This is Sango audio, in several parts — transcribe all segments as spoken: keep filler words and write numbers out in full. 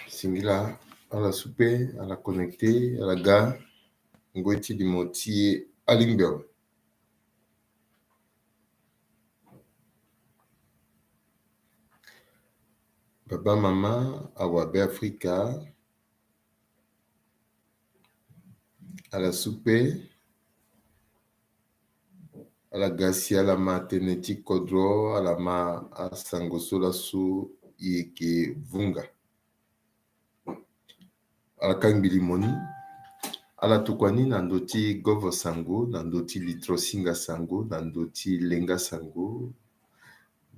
Singila, ala su pe, ala connecté, ala ga. Ngoi ti limo ti e alingbi awe. Baba, mama, awa Beafrika, ala su pe, ala ga si ala ma tënë ti kodro, ala ma asango so laso e yeke vunga. Ala kangbi limo ni, ala tokua ni na ndö ti govo sango, na ndö ti litro singa sango, na ndö ti lenga sango.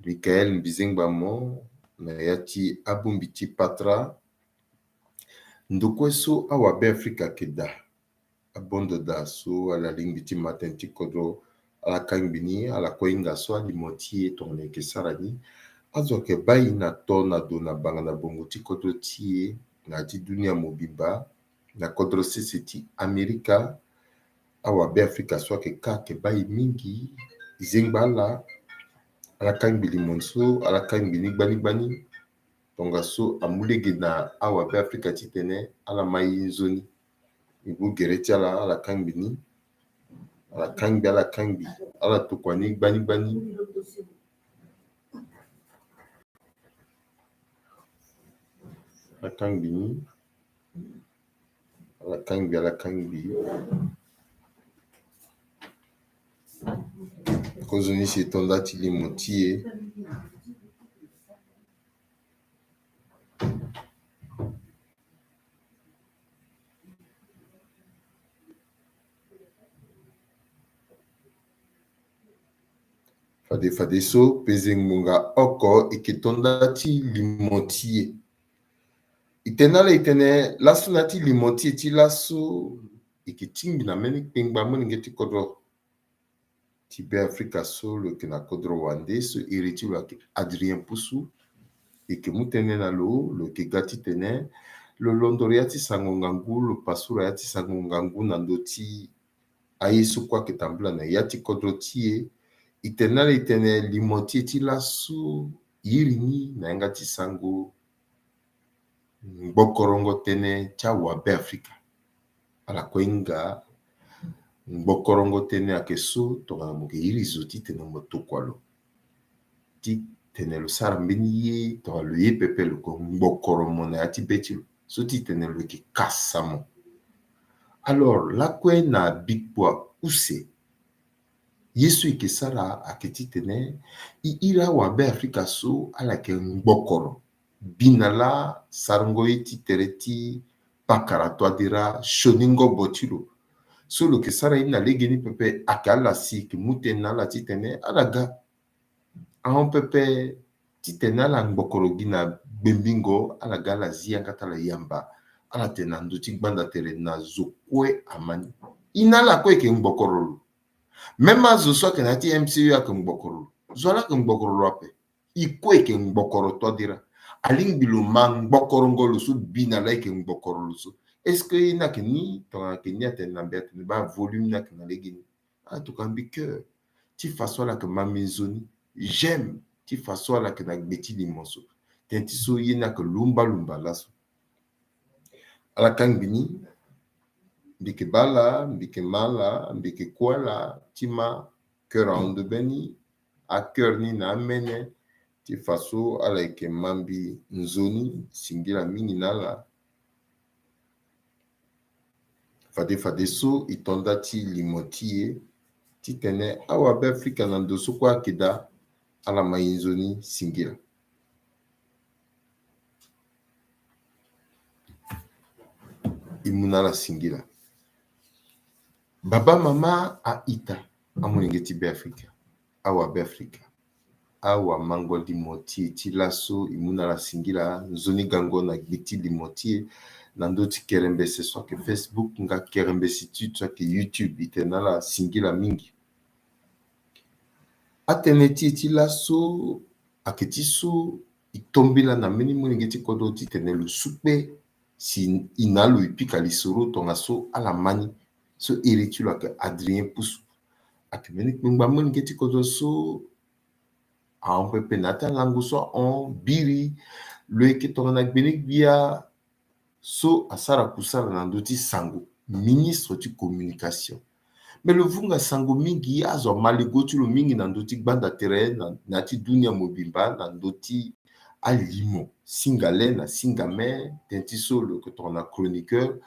Mikael Mbizengba mo, na ya ti abongbi ti patara. Ndo kue so awa Beafrika ayeke daa, abondo daa so ala lingbi ti ma tënë ti kodro, ala kangbi ni, ala kue hinga so alimo ti e tongana e yeke sara ni. Azo ayeke baa e na to na do na banga na bongo ti kodro ti e na ya ti dunia mobimba, na kodro sese ti Amerika. Awa Beafrika so ayeke kâ ayeke baa e mingi, e zengba ala, ala kangbi limo so, ala kangbi ni gbani gbani. Tongaso amu lege na awa Beafrika titene ala ma e nzoni. E gu gere ti ala, ala kangbi ni. Ala kangbi, ala kangbi, ala tokua ni gbani gbani. Ala kangbi ni. Ala kangbi, ala kangbi. Kozoni si e to nda ti limo ti e. Fade, fadeso, peze ngbonga oko e yeke to nda ti limo ti e. E tene na ala, e tene laso na ya ti limo ti e ti laso, e yeke tingbi na mbeni kpengba molenge ti kodro ti Beafrika so lo yeke na kodro wande so iri ti lo ayeke Adrien Poussou. E yeke mu tënë na lo, lo yeke ga titene lo londo lo ya ti sango ngangu, lo pasura ya ti sango ngangu na ndö ti aye so kue ayeke tambula na ya ti kodro ti e. E tene na ala, e tene limo ti e ti laso, e iri ni na yanga ti sango ngbokorongo tënë ti awa Beafrika. Ala kue hinga ngbokorongo tënë ayeke so tongana mo yeke iri zo titene mo tokua lo, titene lo sara mbeni ye tongana lo ye pepe, lo yeke ngbokoro mo na ya ti be ti lo so titene lo yeke kasa mo. Alors lakue na bikua use, ye so e yeke sara ayeke titene e iri awa Beafrika so ala yeke ngbokoro, bi na laa sarango ye ti tere ti pakara, to adera sioni ngobo ti lo. So lo yeke sara ye ni na legeni pepe, ayeke ala si e yeke mu tënë na ala titene ala ga ahon pepe, titene ala ngbokoro gi na gbengbingo, ala ga ala zi yanga ti ala yamba, ala tene na ndö ti gbanda tere na zo kue ama ni. E na ala kue e yeke ngbokoro lo. Même azo so ayeke na ya ti M C U ayeke ngbokoro lo. Zo wa laa ayeke ngbokoro lo ape. E kue e yeke ngbokoro to adera. Alingbi lo ma ngbokorongo lo so bi na laa e yeke ngbokoro lo so. Est-ce que ye ni ayeke ni? Tongana ayeke ni, atene na mbi, atene baa volume ni ayeke na legeni. Ala tokua mbi cœur ti façon ala yeke ma mbi nzoni. J'aime ti façon ala yeke na gbe ti limo so. Tënë ti so ye ni ayeke lumba lumba laso. Ala kangbi ni. Mbi yeke baa ala, mbi yeke ma ala, mbi yeke ku ala ti ma cœur ahon ndo be ni, acœur ni na amene, ti façon ala yeke ma mbi nzoni. Singila mingi na ala. Fade, fadeso e to nda ti limo ti e titene awa Beafrika na ndo so kue ayeke daa, ala ma e nzoni. Singila. E mu na ala singila. Baba, mama, a-ita, amolenge ti Beafrika, awa Beafrika, awa mango limo ti e ti laso, e mu na ala singila. Nzoni gango na gbe ti limo ti e na ndö ti kerembese so ayeke Facebook nga kerembese ti e so ayeke YouTube. E tene na ala singila mingi. Atënë ti e ti laso ayeke ti so e to mbela na mbeni molenge ti kodro titene lo su kpe si e na lo e pika lisoro tongaso ala ma ni. So iri ti lo ayeke Adrien Poussou. Ayeke mbeni kpengba molenge ti kodro so ahon pepe na ya ti alango so ahon biri. Lo yeke tongana gbeni gbia so asara kusala na ndö ti sango, ministre ti communication. Me lo vunga sango mingi, azo amaligo ti lo mingi na ndö ti gbanda tere na, na ya ti dunia mobimba, na ndö ti alimo singale na singame. Tënë ti so lo yeke tongana chroniqueur,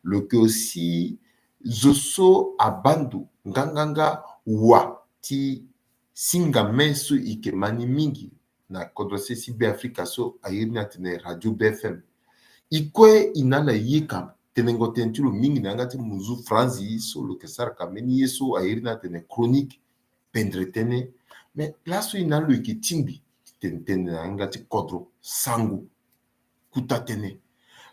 lo yeke aussi zo so abaa ndo nganganga wa ti singame so e yeke ma ni mingi na kodro sese Be Afrika so a iri ni atene Radio Be F M. E kue e na ala yeka tenengo tënë ti lo mingi na yanga ti muzu franzi so lo yeke sara ka mbeni ye so a iri ni atene chronique, pendre tënë. Me laso e na lo yeke tingbi ti tene tënë na yanga ti kodro, sango, kuta tënë.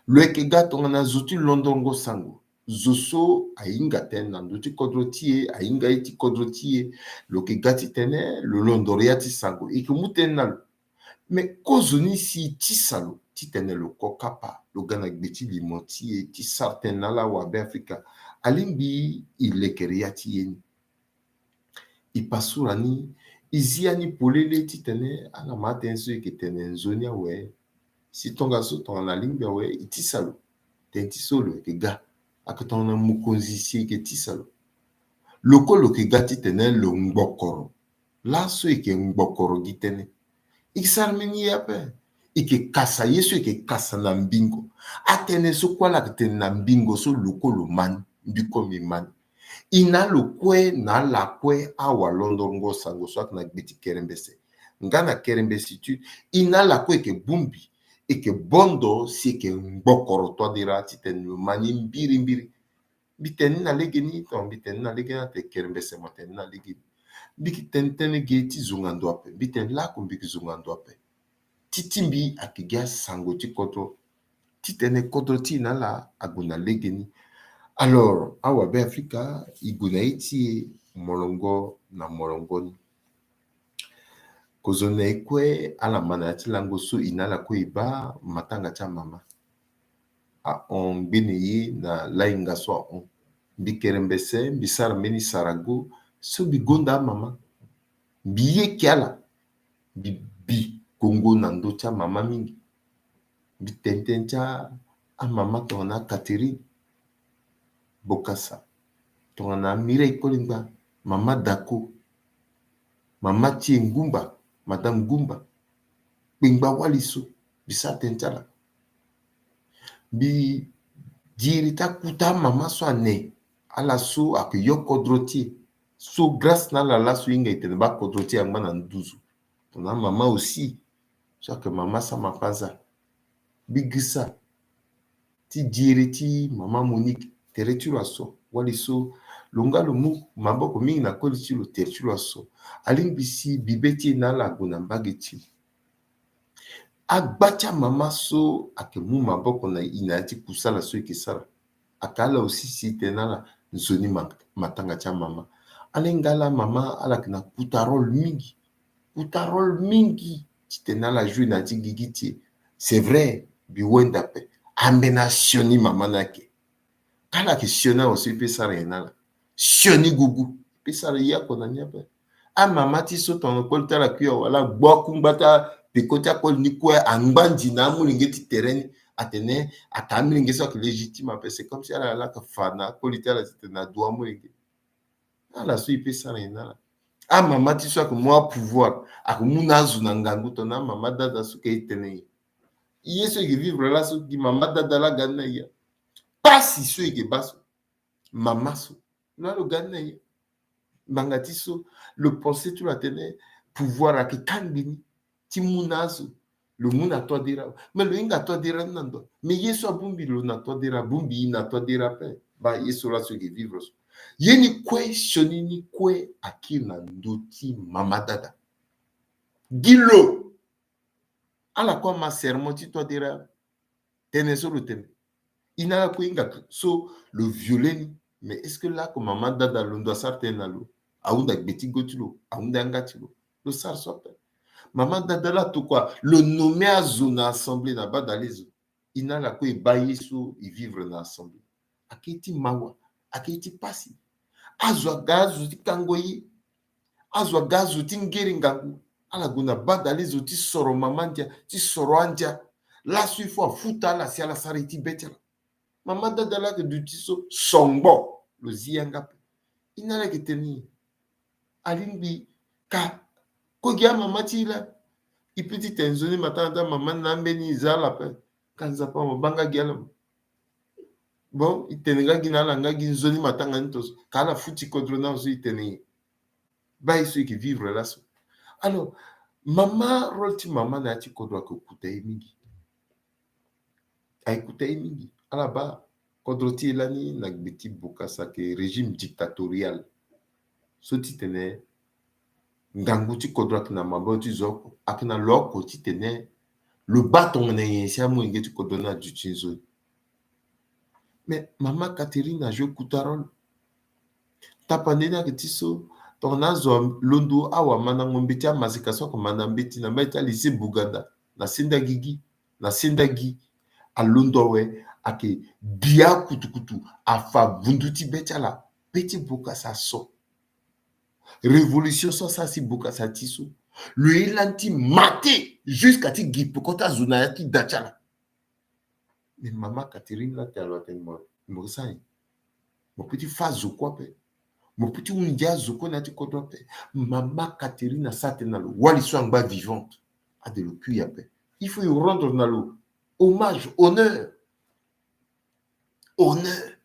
Lo yeke ga tongana zo ti londrongo sango, zo so ahinga tënë na ndö ti kodro ti e, ahinga ye ti kodro ti e. Lo yeke ga titene lo londoro ya ti sango, e yeke mu tënë na lo. Me kozoni si e tisa lo titene lo ko kapa, lo ga na gbe ti limo ti e ti sara tënë na ala wa Be Afrika, alingbi e lekere ya ti ye ni. E pasura ni, e zi ya ni polele titene ala ma atënë so e yeke tene nzoni awe. Si tongaso tongana alingbi awe, e tisa lo. Tënë ti so lo yeke ga. Ayeke tongana mokonzi si e yeke tisa lo. Lo kue lo yeke ga titene lo ngbokoro. Laso e yeke ngbokoro gi tënë. E ke sara mbeni ye ape. E ke kasa ye so e ke kasa na mbingo. Atënë so kue ala yeke tene na mbingo so lo kue lo ma ni, mbi kue mbi ma ni. E na lo kue na ala kue awa londrongo sango so ayeke na gbe ti kerembese nga na kerembese tu. E na ala kue e yeke bongbi, e yeke bondo si e yeke ngbokoro toa dira titene lo ma ni mbirimbiri. Mbi tene ni na legeni, tongana mbi tene ni na legeni atene kerembese mo tene ni na legeni. Mbi ke tene tënë ge ti zonga ndo ape, mbi tene lako mbi ke zonga ndo ape. Ti ti mbi ayeke gi asango ti kodro titene kodro ti e na ala ague na legeni. Alors awa Be Afrika, e gue na ye ti e molongo na molongo ni. Kozoni na e kue ala ma na ya ti lango so e na ala kue e baa matanga ti amama. Ahon ngbene ye na lainga so ahon. Mbi kerembese, mbi sara mbeni sarago so mbi gonda amama. Mbi yeke ala, mbi bi kongo na ndö ti amama mingi. Mbi tene tënë ti amama tongana Catherine Bokassa, tongana Mireille Kolingba, mama Dako, mama ti e Ngumba, madame Ngumba, kpengba wali so, mbi sara tënë ti ala. Mbi diri ti akuta amama so ane, ala so ayeke yo kodro ti e so grâce na ala laso e hinga e tene baa kodro ti e angba na nduzu. Tongana mama aussi so ayeke mama Sama Panza, mbi girisa ti diere ti mama Monique, tere ti lo aso. Wali so lo nga lo mu maboko mingi na koli ti lo, tere ti lo aso. Alingbi si bibe ti e na ala ague na mbage ti lo. Agba ti amama so ayeke mu maboko na e na ya ti kusala so e yeke sara. Ayeke ala aussi si e tene na ala nzoni ma-, matanga ti amama. Ala hinga ala mama, ala yeke na kuta rôle mingi. Kuta rôle mingi titene ala jouer na ya ti gigi ti e. C'est vrai, mbi wenda ape. Ambeni asioni mama ni ayeke. Ka ala yeke sioni awe so e peut sara nyen na ala? Sioni gugu. E peut sara ye oko na ni ape. Amama ti so tongana koli ti ala kui awe, ala gbu akungba ti apeko ti akoli ni kue, angba nzi na amolenge ti tere ni, atene ata amolenge so ayeke légitime ape. C'est comme si ala, ala yeke fa na akoli ti ala titene adu amolenge. Ala so e peut sara nyen na ala? Amama ti so ayeke mu apouvoir, ayeke mu na azo na ngangu tongana amama dada so ayeke tene ye. Ye so e yeke vivre laso gi mama dada laa ga ni na e ya. Pasi so e yeke baa so, mama so laa lo ga ni na e ya. Ngbanga ti so lo pense ti lo atene pouvoir ayeke kangbi ni ti mu na azo. Lo mu na toit dera. Mais lo hinga toit dera ni na ndo. Mais ye so abongbi lo na toit dera, abongbi e na toit dera ape. Baa ye so laso e yeke vivre so. Ye ni kue, sioni ni kue akiri na ndö ti mama dada. Gi lo. Ala kue ama serment ti toit dera. Tënë so lo tene. E na ala kue hinga so lo violer ni. Mais est-ce que lako mama dada alondo asara tënë na lo? Ahunda gbe ti go ti lo, ahunda yanga ti lo. Lo sara so ape. Mama dada laa tokua lo nomme azo na assemblée na badalezo. E na ala kue e baa ye so e vivre na assemblée. Ayeke ye ti mawa, ayeke ye ti pasi. Azo aga azo ti kango ye. Azo aga azo ti ngere ngangu. Ala gue na badale zo ti soro mama ndia, ti soro andia. Laso il faut afuta ala si ala sara ye ti be ti ala. Mama dada laa ayeke duti so songbo, lo zi yanga ape. Ina ala yeke tene alingbi ka. Ko gi amama ti e laa. E peut ti tene nzoni matanga ti amama ni na ambeni e za ala ape. Ka Nzapa mo baa nga gi ala mo. Bon, e tene nga gi na ala nga gi nzoni matanga ni tonso. Ka ala futi kodro na azo e tene ye. Baa ye so e yeke vivre laso. Alors, mama, rôle ti mama na ya ti kodro ayeke kuta ye mingi. Ayeke kuta ye mingi. Ala baa kodro ti e lani na gbe ti bokasa ayeke régime dictatorial. So ti tene ngangu ti kodro ayeke na maboko ti zo oko, ayeke na lo oko ti tene lo baa tongana nyen si amolenge ti kodro ni aduti nzoni. Mais mama Catherine ajoue kuta rôle. Tapande ni ayeke ti so, tongana azo alondo awamandango mbeti amaseka so ayeke manda mbeti na mbage ti alycée Buganda, na senda gigi, na senda gi, alondo awe, ayeke bia kutukutu, afa vundu ti be ti ala, be ti bokasa so. Révolution so asara si bokasa ti so, lo ye lani ti mate jusqu'à ti gi peko ti azo na ya ti da ti ala. Mais mama Catherine laa atene lo atene mo, mo sara nyen? Mo peut ti fâ azo kue ape. Mo peut ti hunzi azo kue na ya ti kodro ape. Mama Catherine asara tënë na lo, wali so angba vivante, ade lo kui ape. Il faut e rendre na lo hommage, honneur. Honneur.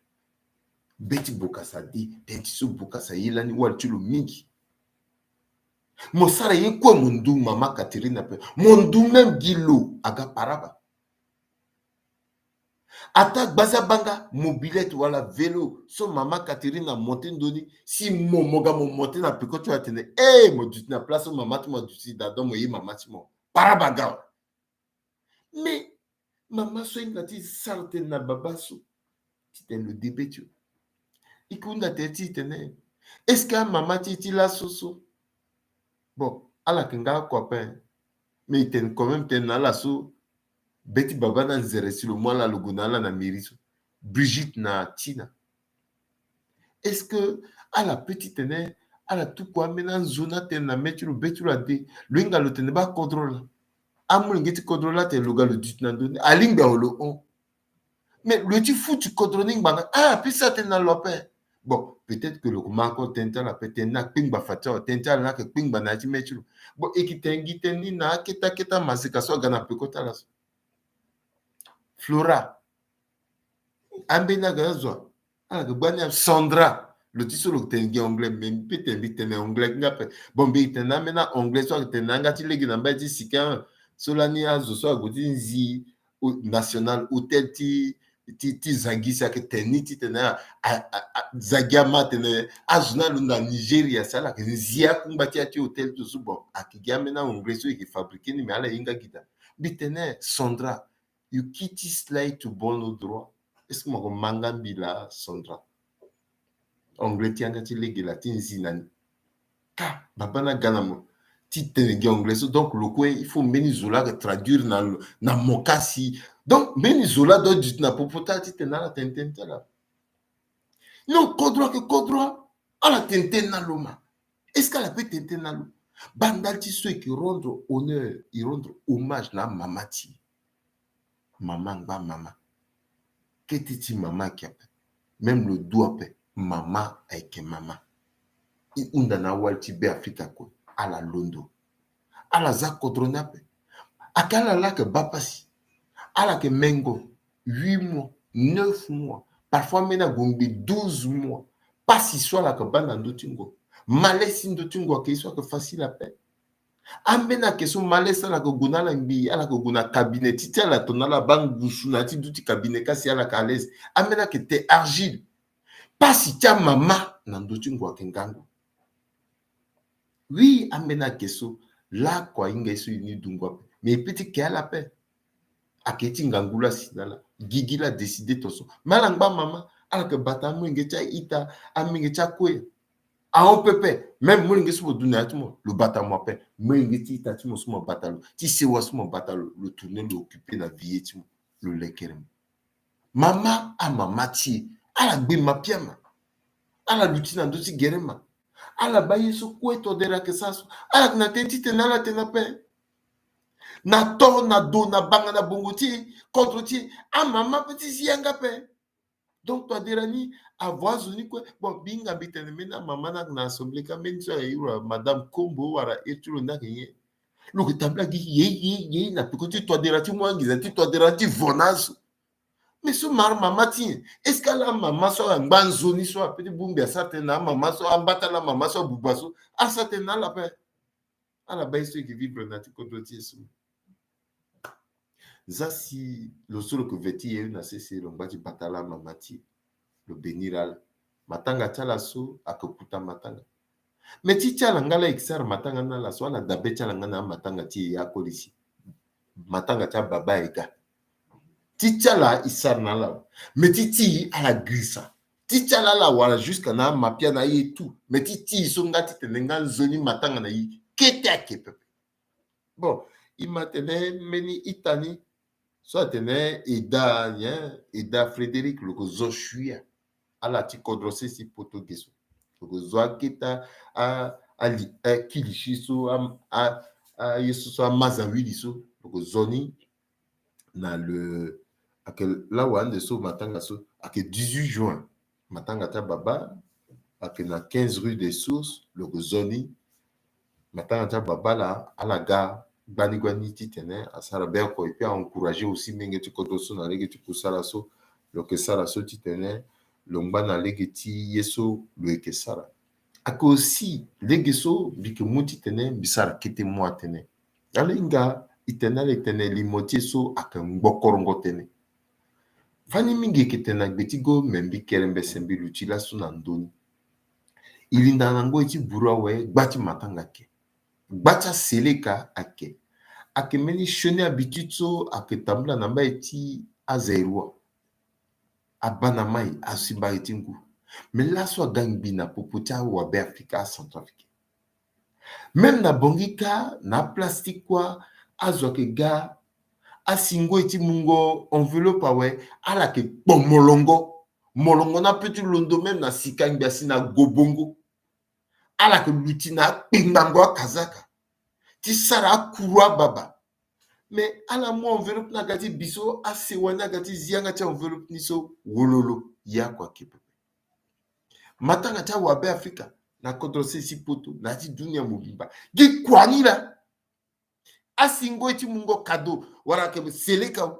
Be ti bokasa de, tënë ti so bokasa ye lani wali ti lo mingi. Mo sara ye kue mo ndu mama Catherine ape. Mo ndu même gi lo aga paraba. Ata gbaza banga mobilette wala vélo so mama Catherine amonte ndoni, si mo mo ga mo monte na peko ti lo atene, eh, mo duti na place so mama ti mo aduti, da donc mo ye mama ti mo. Paraba ga awe. Mais mama so ahinga ti sara tënë na baba so, ti tene lo de be ti lo. E ke hunda tënë ti e tene, est-ce que amama ti e ti laso so, bon, ala yeke nga oko ape, mais e tene quand même tënë na ala so, be ti baba ni anzere si lo mu ala lo gue na ala na mairie so. Brigitte na Tina. Est-ce que ala peut ti tene ala tuku ambeni anzoni atene na mê ti lo, be ti lo ade, lo hinga lo tene baa kodro laa, amolenge ti kodro laa atene lo ga lo duti na ndö ni, alingbi awe lo hon. Mais lo ye ti futi kodro ni ngbanga, ah, peut sara tënë na lo ape. Bon, peut-être que lo ko ma encore tënë ti ala ape, tënë ni akpengba fa ti awe, tënë ti ala ni ayeke kpengba na ya ti mê ti lo. Bon, e yeke tene gi tënë ni na akete akete amaseka so aga na peko ti ala so. Flora. Ambeni aga azo, ala yeke gbani Sandra. Lo ti so lo yeke tene gi anglais, mais mbi peut tene mbi tene anglais nga ape. Bon, mbi yeke tene na ambeni anglais so ayeke tene na yanga ti lege na mbage ti Sika, so lani azo so ague ti nzi national hôtel ti, ti, ti Zagi si ayeke tene ni ti tene a, a, a, Zagi ama atene azo ni alondo na Nigeria si ala yeke nzi akungba ti ya ti hôtel ti lo so. Bon, ayeke gi ambeni anglais so e yeke fabriquer ni, mais ala hinga gi daa. Mbi tene Sandra, you quitté cela et tu bon au droit. Est-ce que mo ko ma nga mbi laa, Sandra? Anglais ti yanga ti lege laa ti nzi na ni. Ka baba ni aga na mo ti tene gi anglais so, donc lo kue il faut mbeni zo laa ayeke traduire na, na mo ka si. Donc mbeni zo laa adoit duti na popo ti ala ti tene ala tene tënë ti ala. Non, kodro ayeke kodro. Ala tene tënë na lo ma. Est-ce que ala peut tene tënë na lo? Baa ndali ti so e yeke rendre honneur, e rendre hommage na amama ti e. Mama angba mama. Kete ti mama ayeke ape. Même lo du ape, mama ayeke mama. E hunda na awali ti Beafrika kue, ala londo. Ala za kodro ni ape. Ayeke ala laa ayeke baa pasi. Ala yeke mengo huit mois, neuf mois, parfois ambeni ague ngbii douze mois. Pasi so ala yeke baa na ndö ti ngua. Malaise ti ndö ti ngua ayeke ye so ayeke facile ape. Ambeni ayeke so malaise ala yeke gue na ala ngbii, ala yeke gue na cabinet ti ti ala tongana ala baa ngusu na ya ti duti cabinet ka si ala yeke à l'aise. Ambeni ayeke terre argile. Pasi ti amama na ndö ti ngua ayeke ngangu. Oui, ambeni ayeke so lakue ahinga ye so e ni dungo ape. Mais e peut ti ke ala ape. Ayeke ye ti ngangu laa asi na ala. Gigi laa adécider ton so. Mais ala ngba mama, ala yeke bata amolenge ti a-ita, amolenge ti akue. Ahon pepe, même molenge so mo du na ya ti mo, lo bata mo ape. Molenge ti ita ti mo so mo bata lo, ti sewa so mo bata lo, lo tourner lo occuper na vie ti mo, lo lekere mo. Mama, amama ti e, ala gbe mapiama. Ala luti na ndö ti gere ma. Ala baa ye so kue twadera ayeke sara so. Ala yeke na tënë titene ala tene ape. Na to, na do, na banga, na bongo ti e, contre ti e, amama ape ti zi yanga ape. Donc twadera ni avo azo ni kue. Bon, mbi hinga mbi tene mbeni amama ni ayeke na assemblée ka, mbeni so ayeke iri wa madame Kombo wala iri ti lo ni ayeke nyen? Lo yeke tambula gi yei yei yei na peko ti twadera ti mu anginza ti twadera ti vo na azo. Mais so mara mama ti nyen? Est-ce que ala mama so angba nzoni so ape ti bongbi asara tënë na amama so, ambata na amama so abuba so, asara tënë na ala ape? Ala baa ye so e yeke vivre na ya ti kodro ti e so. Za si lo so lo yeke ve ti yei na sese, lo ngba ti bata ala mama ti e, lo bénir ala. Matanga ti ala so ayeke kuta matanga. Mais ti ti ala nga laa e yeke sara matanga ni na ala so, ala dabe ti ala nga na amatanga ti e ya koli si. Matanga ti ababa e ga. Ti ti ala e sara na ala. Mais ti ti e ala girisa. Ti ti ala ala wara jusqu'à na amapia na aye tout. Mais ti ti e so nga titene nga nzoni matanga na e kete ayeke pepe. Bon, e ma tene mbeni ita ni so atene Eda nyen, Eda Frédéric, lo yeke zo shuia. Ala ti kodro sese ti poto ge so. Lo yeke zo akete a, a, ali, a, kilishi so, a, a, a, ye so so, amazawili so. Lo yeke zo ni na le, ayeke lawa ande so matanga so, ayeke dix-huit juin. Matanga ti ababa ayeke na quinze rue des Sources, lo yeke zo ni. Matanga ti ababa laa, ala ga gbani gbani titene asara be oko, et puis a encourager aussi menge ti kodro so na lege ti kusala so, lo yeke sara so titene lo ngba na lege ti ye so lo yeke sara. Ayeke aussi lege so mbi yeke mu titene mbi sara kete mu atene. Ala hinga e tene, ala e tene limo ti e so ayeke ngbokorongo tënë. Fani mingi e yeke tene na gbe ti go, me mbi kerembese mbi luti laso na ndö ni. E linda na ngoi ti buru awe, gba ti matanga ayeke. Gba ti aseleka ayeke. Ayeke mbeni sioni habitude so ayeke tambula na mbai ti azairoi. Abaa na mai, asi mbage ti ngu. Me laso aga ngbi na popo ti awabe Afrika, acentrafricain. Même na Bangui kâ, na aplace ti kuâ, azo ayeke ga, asi ngoi ti mungo enveloppe awe, ala yeke kpo molongo. Molongo ni apeut ti londo même na sika ngbi asi na gobongo. Ala yeke luti na akpengbango akazaka ti sara akuru ababa. Mais ala mu enveloppe ni aga ti bi so, asewa ni aga ti zi yanga ti enveloppe ni so, wololo, ya kua ke pepe. Matanga ti awabe Afrika na kodro sese ti poto, na ya ti dunia mobimba. Gi kua ni laa, asi ngoi ti mungo cadeau wala ayeke seleka,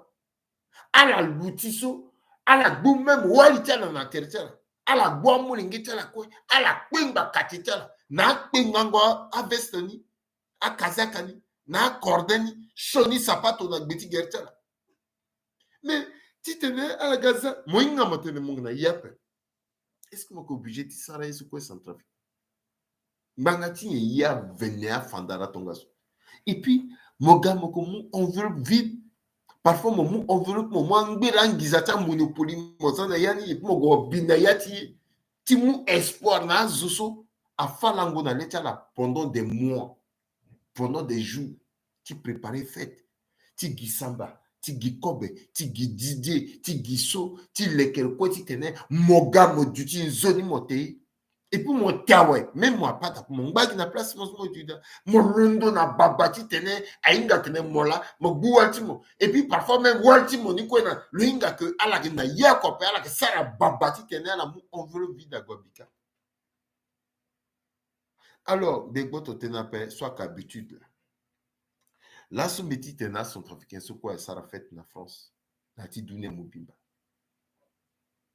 ala luti so, ala gbu même wali ti ala na tere ti ala, ala gbu amolenge ti ala kue, ala kpengba kate ti ala na akpengango aveste ni, akazaka ni, na akorde ni, sioni sapato na gbe ti gere ti ala. Mais titene ala ga za, mo hinga mo tene mo yeke na ye ape. Est-ce que mo yeke obligé ti sara ye so kue Centrafrique? Ngbanga ti nyen ye avene afandara tongaso? Et puis mo ga mo yeke mu enveloppe vide. Parfois mo mu enveloppe, mo mu angbera anginza ti amonopoly mo za na ya ni, et puis mo gue mo bi na ya ti ye ti mu espoir na azo so afa lango na le ti ala pendant des mois, pendant des jours, ti préparer fête, ti gi samba, ti gi kobe, ti gi didier, ti gi so, ti lekere kue titene mo ga mo duti nzoni mo te. Et puis mo te awe, même mo apada, mo ngba gi na place mo so mo duti da, mo londo na baba titene ahinga tene mo laa mo gbu wali ti mo. Et puis parfois même wali ti mo ni kue na lo hinga ke ala yeke na ye oko ape, ala yeke sara baba titene ala mu enveloppe vide ague abi kâ. Alors mbi gboto tënë ape, so ayeke habitude laa. Laso mbi ti tene acentrafricain so kue asara fête na France, na ya ti dunia mobimba.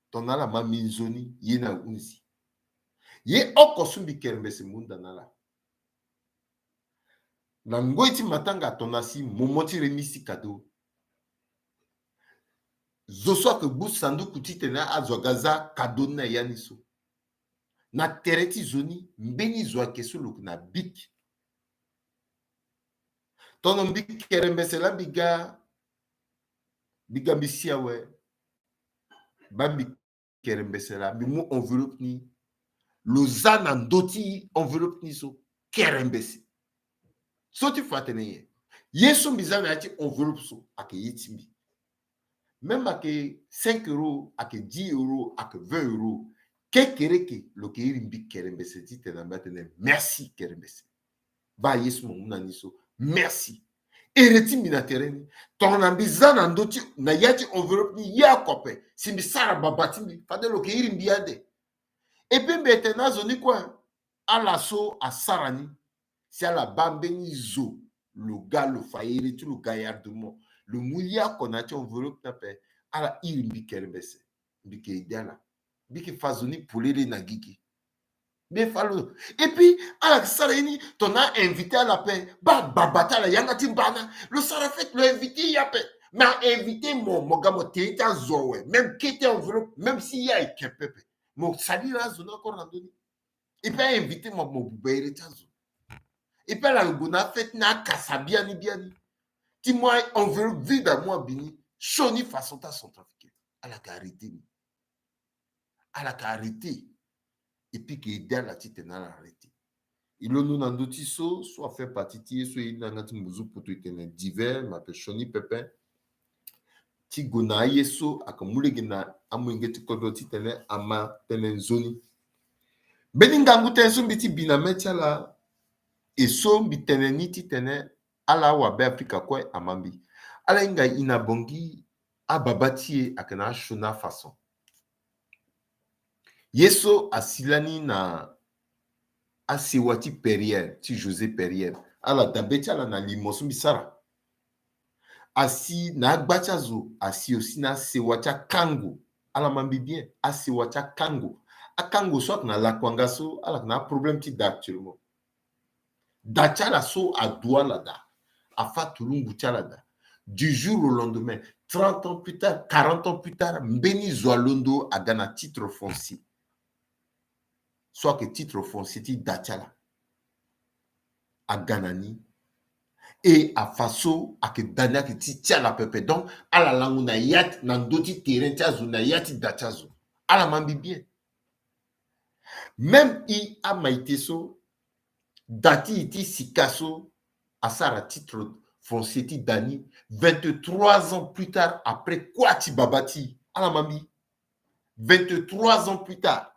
Tongana ala ma mbi nzoni, ye ni ahunzi. Ye oko so mbi kerembese mbi hunda na ala. Na ngoi ti matanga, tongana si moment ti remise ti cadeau, zo so ayeke gbu sanduku titene azo aga za cadeau ni na ya ni so, na tere ti zo ni, mbeni zo ayeke so lo yeke na bic. Tongana mbi kerembese laa mbi ga, mbi ga mbi si awe, baa mbi kerembese laa mbi mu enveloppe ni, lo za na ndö ti enveloppe ni so, kerembese. So ti fa atene nyen? Ye so mbi za na ya ti enveloppe so ayeke ye ti mbi. Même ayeke cinq euros, ayeke dix euros, ayeke vingt euros. Kekereke lo ke iri mbi kerembese ti tene na mbi atene merci kerembese. Baa ye so mo mu na ni so, merci. Ere ti mbi na tere ni. Tongana mbi za na ndö ti, na ya ti enveloppe ni ye oko ape, si mbi sara baba ti mbi, fade lo ke iri mbi ade. Epui mbi tene na azo ni kue, ala so asara ni, si ala baa mbeni zo lo ga lo fa ere ti lo gaillardement, lo mu ye oko na ya ti enveloppe ni ape, ala iri mbi kerembese. Mbi ke ede ala. Mbi ke fa zo ni polele na gigi. Mbi fa lo. Epui ala ke sara ye ni, tongana a invité ala ape, baa baba ti ala yanga ti mbana, lo sara fête, lo invité ye ape. Mais a invité mo, mo ga mo te ye ti azo awe, même kete enveloppe, même si ye ayeke pepe, mo salira azo ni encore na ndö ni. Epui a invité mo, mo buba ere ti azo. Epui ala gue na afête ni, akasa biani biani. Ti mu enveloppe vide amu abi ni, sioni façon ti acentrafricain. Ala ke arrêté ni. Ala ke arrêté. Epui ke ede ala titene ala arrêté. E londo na ndö ti so, so a fait partie ti ye so e na yanga ti mbuzu poto e tene divers, ma pe sioni pepe. Ti gue na aye so aka mu lege na amolenge ti kodro titene ama tene nzoni. Mbeni ngangu tënë so mbi ti bi na mê ti ala, e so mbi tene ni titene ala awabe Afrika kue ama mbi. Ala hinga e na Bangui, ababa ti e ake na asioni afaçon. Ye so asi lani na asewa ti Perière, ti José Perière. Ala dabe ti ala na limo so mbi sara. Asi na agba ti azo, asi aussi na asewa ti akango. Ala ma mbi bien, asewa ti akango. Akango so ake na Lakuanga so, ala ake na aproblème ti da actuellement. Da ti ala so adu ala daa, afa tulungu ti ala daa. Du jour au lendemain, trente ans plus tard, quarante ans plus tard, mbeni zo alondo aga na titre foncier. So ake titre foncier ti da ti ala. Aga na ni. E afa so ake da ni ake ti ti ala pepe. Donc ala lango na ya ti, na ndö ti terrain ti azo, na ya ti da ti azo. Ala ma mbi bien. Même e amaite so, da ti e ti sika so asara titre foncier ti da ni, vingt-trois ans plus tard, après kua ti baba ti e, ala ma mbi. Vingt-trois ans plus tard.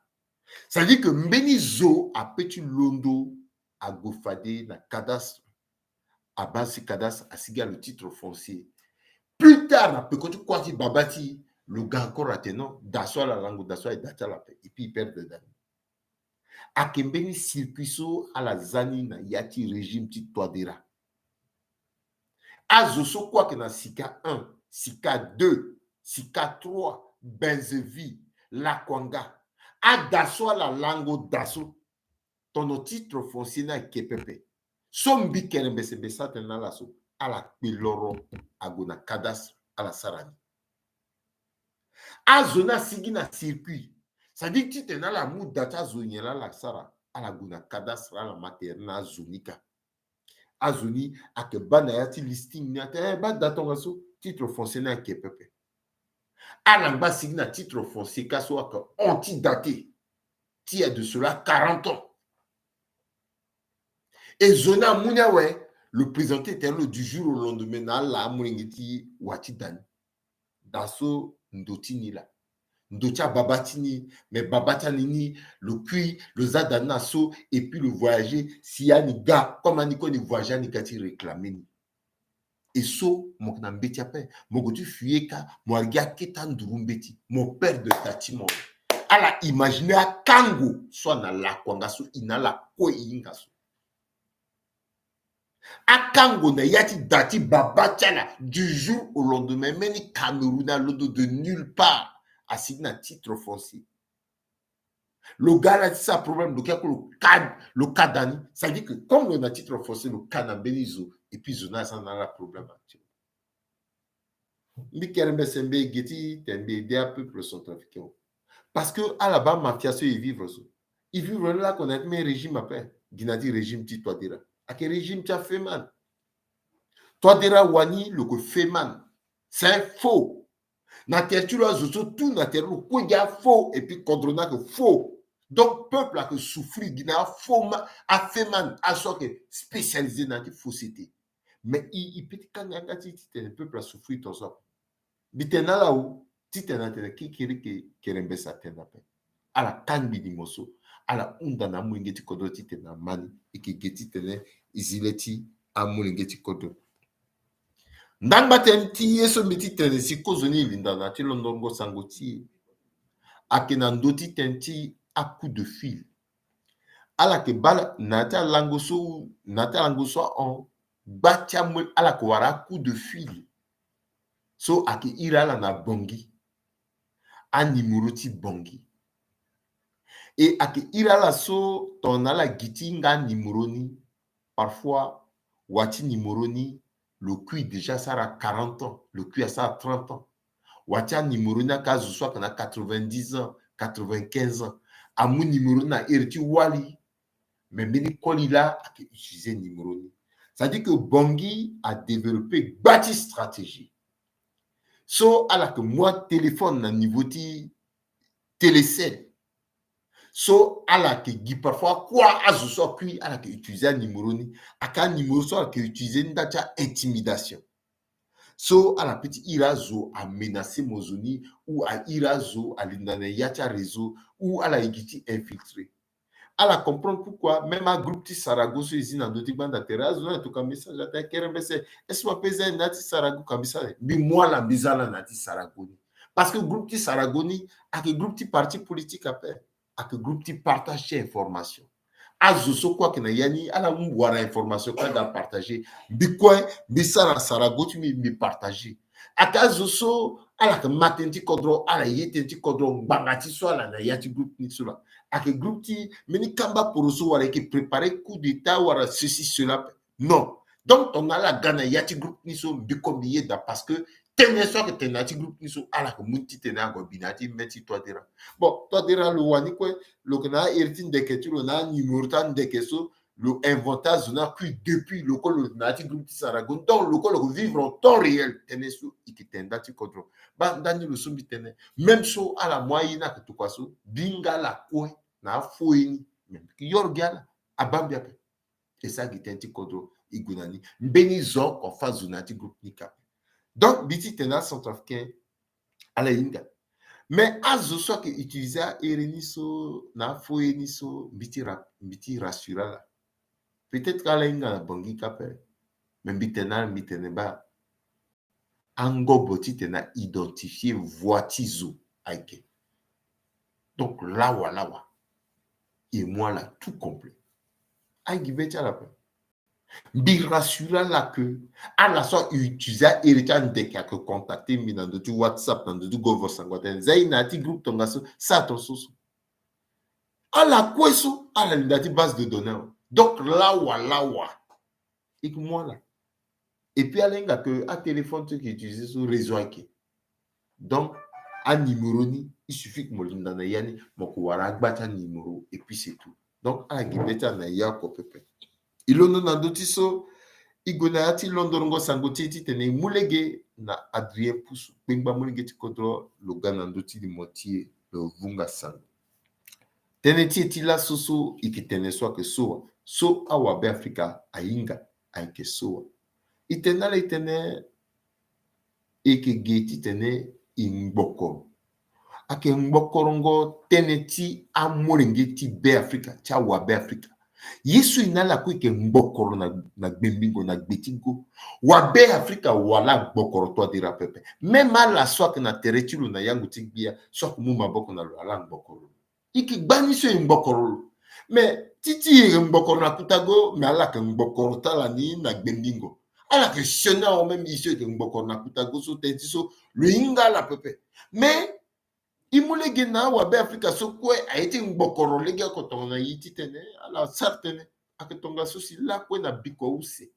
C'est-à-dire que mbeni zo ape ti londo ague fade na cadastre. Abaa si cadastre, asigi alo titre foncier. Plus tard, na peko ti kua ti baba ti e, lo ga encore atene non, da so ala lango, da so aye da ti ala ape. Et puis e perdre da ni. Ake mbeni circuit so ala za ni na ya ti régime ti Touadéra. Azo so kue ake na sika un, sika deux, sika trois, Benzeville, Lakuanga, ada so ala lango da so, tono titre foncier ni ayeke pepe. So mbi kerembese mbi sa tene na ala so, ala kpe loro ague na cadastre, ala sara ni. Azo ni asigi na circuit. C'est-à-dire titene ala mu da ti azo nyen laa ala sara, ala gue na cadastre, ala ma tere na azo ni kâ. Azo ni ake baa na ya ti listing ni atene, eh, baa da tongaso, titre foncier ni ayeke pepe. Ala ngba asigi na titre foncier kâ so ake antidaté, ti il y a de cela quarante ans. E zo ni amu ni awe, lo présenter tene lo du jour au lendemain na ala amolenge ti wa ti da ni. Da so ndo ti ni laa. Ndo ti ababa ti ni, mais baba ti ani ni, lo kui, lo za da ni na so, et puis lo voyager, si ani ga, comme ani kue ni voyager, ani ga ti réclamer ni. E so mo yeke na mbeti ape, mo gue ti fuye kâ, mo ari gi akete anduru mbeti, mo perdre da ti mo. Ala imaginer akango so ana Lakuanga so, e na ala kue e hinga so. Akango na ya ti da ti baba ti ala, du jour au lendemain, mbeni Cameroun alondo de nulle part, asigi na titre foncier. Lo ga ala ti sara problème, lo ke kue lo ka, lo ka da ni. Ça veut dire que comme lo na titre foncier, lo ka na mbeni zo, et puis zo ni aza na ala problème actuellement. Mbi kerembese mbi gi ti tene mbi aider apeuple centrafricain. Parce que ala baa mafia so e vivre so, e vivre ni lako na ya ti mbeni régime ape, gi na ya ti régime ti Touadéra. Ake régime ti afeman. Touadéra wani lo ke feman. C'est un faux. Na tere ti lo azo so tout na tere lo kue gi afaux, et puis kodro ni ake faux. Donc peuple ake souffrir gi na afaux ma, afeman, azo so ake spécialisé na ya ti fausseté. Mais e, e peut ti kanga yanga ti e titene peuple asouffrir tongaso ape. Mbi tene na ala o, titene atene kekereke, kerembese atene ape. ala kangbi limo so, ala hunda na amolenge ti kodro titene ama ni. E yeke ge titene e zi le ti amolenge ti kodro. Ndangba tënë ti ye so mbi ti tene si kozoni e linda na ya ti londongo sango ti e ayeke na ndö ti tënë ti a-coup de fil. Ala yeke baa na ya ti alango so, na ya ti alango so ahon, gba ti amolenge, ala yeke wara a-coup de fil so ayeke iri ala na Bangui, animero ti Bangui. E ayeke iri ala so tongana ala gi ti hinga animero ni, parfois wa ti nimero ni, lo kui déjà asara quarante ans, lo kui asara trente ans. Wa ti animero ni ayeke azo so ayeke na quatre-vingt-dix ans, quatre-vingt-quinze ans. Amu nimero ni na iri ti wali, mais mbeni koli laa ayeke utiliser nimero ni. C'est-à-dire que Bangui a développé gba ti stratégie. So ala yeke mu atéléphone na niveau ti Télécell. So ala yeke gi parfois akua azo so akui, ala yeke utiliser animero ni. Ayeke animero so ala yeke utiliser ni nda ti a-intimidation. So ala peut ti iri azo amenacer mo zo ni, ou a iri azo alinda na ya ti aréseau, ou ala ye gi ti infiltrer. Ala comprendre pourquoi même agroupe ti Sarago so e zi na ndö ti gbanda tere, azo ni atokua message atene kerembese, est-ce que mo peut za e na ya ti Sarago? Ka mbi sara, mbi mu ala mbi za ala na ya ti Sarago ni. Parce que groupe ti Sarago ni ayeke groupe ti parti politique ape, ayeke groupe ti partage ti information. Azo so kue ayeke na ya ni ala mu wara information kue aga apartager. Mbi kue mbi sara Sarago ti mbi, mbi partager. Ayeke azo so ala yeke ma tënë ti kodro, ala ye tënë ti kodro ngbanga ti so ala na ya ti groupe ni so laa. Ayeke groupe ti mbeni kamba poroso wala e yeke préparer coup d'état wala ceci cela ape. Non. Donc tongana ala ga na ya ti groupe ni so, mbi kue mbi yeda parce que tënë so ayeke tene na ya ti groupe ni so ala yeke mu ni titene ague bi na ya ti mê ti Touadéra. Bon, Touadéra lo wani kue, lo yeke na ahere ti ndeke ti lo na animero ti andeke so, lo inventer azo ni akui depuis lo kue lo na ya ti groupe ti Sarago. Donc lo kue lo yeke vivre en temps réel tënë so e yeke tene nda ti kodro. Baa ndani lo so mbi tene, même so ala mu aye ni ayeke tokua so, mbi hinga ala kue na afo ye ni, mais mbi yeke yoro gi ala, abaa mbi ape. E sara gi tënë ti kodro e gue na ni. Mbeni zo oko afa zo na ya ti groupe ni ka ape. Donc mbi ti tene acentrafricain ala hinga. Mais azo so ayeke utiliser ahere ni so na afo ye ni so, mbi ti ra-, mbi ti rassurer ala. Peut-être ala hinga na Bangui ka ape. Mais mbi tene na ala, mbi tene baa, angobo titene a identifier voie ti zo ayeke. Donc lawa lawa e mu ala tout complet. Aye gi be ti ala ape. Mbi rassurer ala que ala so a utiliser ahere ti andeke ayeke contacter mbi na ndö ti WhatsApp, na ndö ti govo sango atene za e na ya ti groupe tongaso, sara tongaso so. Ala kue so ala linda ti base de données awe. Donc lawa lawa e yeke mu ala. Et puis ala hinga que atéléphone so e yeke utiliser so réseau ayeke. Donc animero ni, il suffit que mo linda na ya ni, mo yeke wara agba ti animero et puis c'est tout. Donc ala gi be ti ala na ya oko pepe. E londo na ndö ti so, e gue na ya ti londorongo sango ti e titene e mu lege na Adrien Poussou, kpengba molenge ti kodro, lo ga na ndö ti limo ti e, lo vunga sango. Tënë ti e ti laso so e yeke tene so ayeke so wa, so awabe Afrika ahinga ayeke so wa. E tene na ala e tene e yeke ge titene e ngbokoro. Ayeke ngbokorongo tënë ti amolenge ti Be Afrika, ti awabe Afrika. Ye so e na ala kue e yeke ngbokoro na, na gbengbingo, na gbe ti go. Wabe Afrika wala ngbokoro Touadéra pepe. Même ala so ayeke na tere ti lo na yango ti gbia so ayeke mu maboko na lo, ala ngbokoro lo. E yeke gbani so e ngbokoro lo. Mais ti ti e yeke ngbokoro na kuta go, mais ala yeke ngbokoro ti ala ni na gbengbingo. Ala yeke sioni awe même e so e yeke ngbokoro na kuta go so, tënë ti so lo hinga ala pepe. Mais e mu lege na awabe Afrika so kue aye ti ngbokoro lege oko tongana e titene ala sara tënë. Ayeke tongaso si lakue na bikua use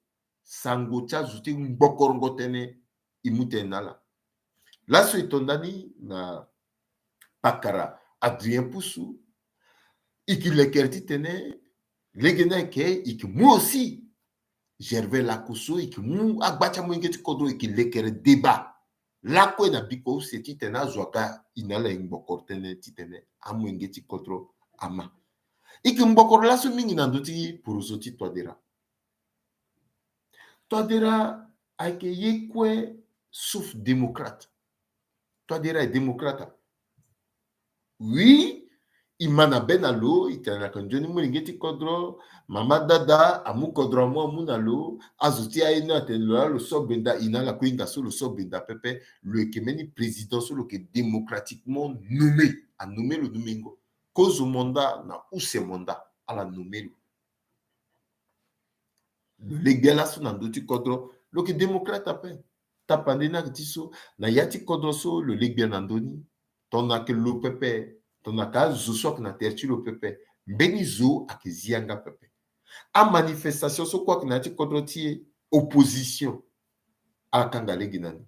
sango ti azo ti ngbokorongo tënë e mu tënë na ala. Laso e to ndani na pakara Adrien Poussou, e yeke lekere titene lege ni ayeke, e yeke mu aussi Gervais Lakosso, e yeke mu agba ti amolenge ti kodro, e yeke lekere débat lakue na bikua use titene azo aga e na ala e ngbokoro tënë titene amolenge ti kodro ama. E yeke ngbokoro laso mingi na ndö ti poroso ti Touadéra. Touadéra ayeke ye kue sauf démocrate. Touadéra est démocrate. Oui, I ma na be na lo, i tene na yeke nzoni molenge ti kodro, mama dada amu kodro amu amu na lo, azo ti aye ni atene lo laa lo so benda, i na ala kue hinga so lo so benda pepe, lo yeke mbeni président so lo yeke démocratiquement nommé, anommé lo nomengo. Kozo mandat na use mandat, ala nommé lo. Lo legbe laso na ndö ti kodro, lo yeke démocrate ape. Tapande ni ayeke ti so, na ya ti kodro so lo legbe na ndö ni, tongana ayeke lo pepe, tongana ayeke azo so ayeke na tere ti lo pepe, mbeni zo ayeke zi yanga pepe. Amanifestation so kue ayeke na ya ti kodro ti e, opposition, ala kanga lege na ni.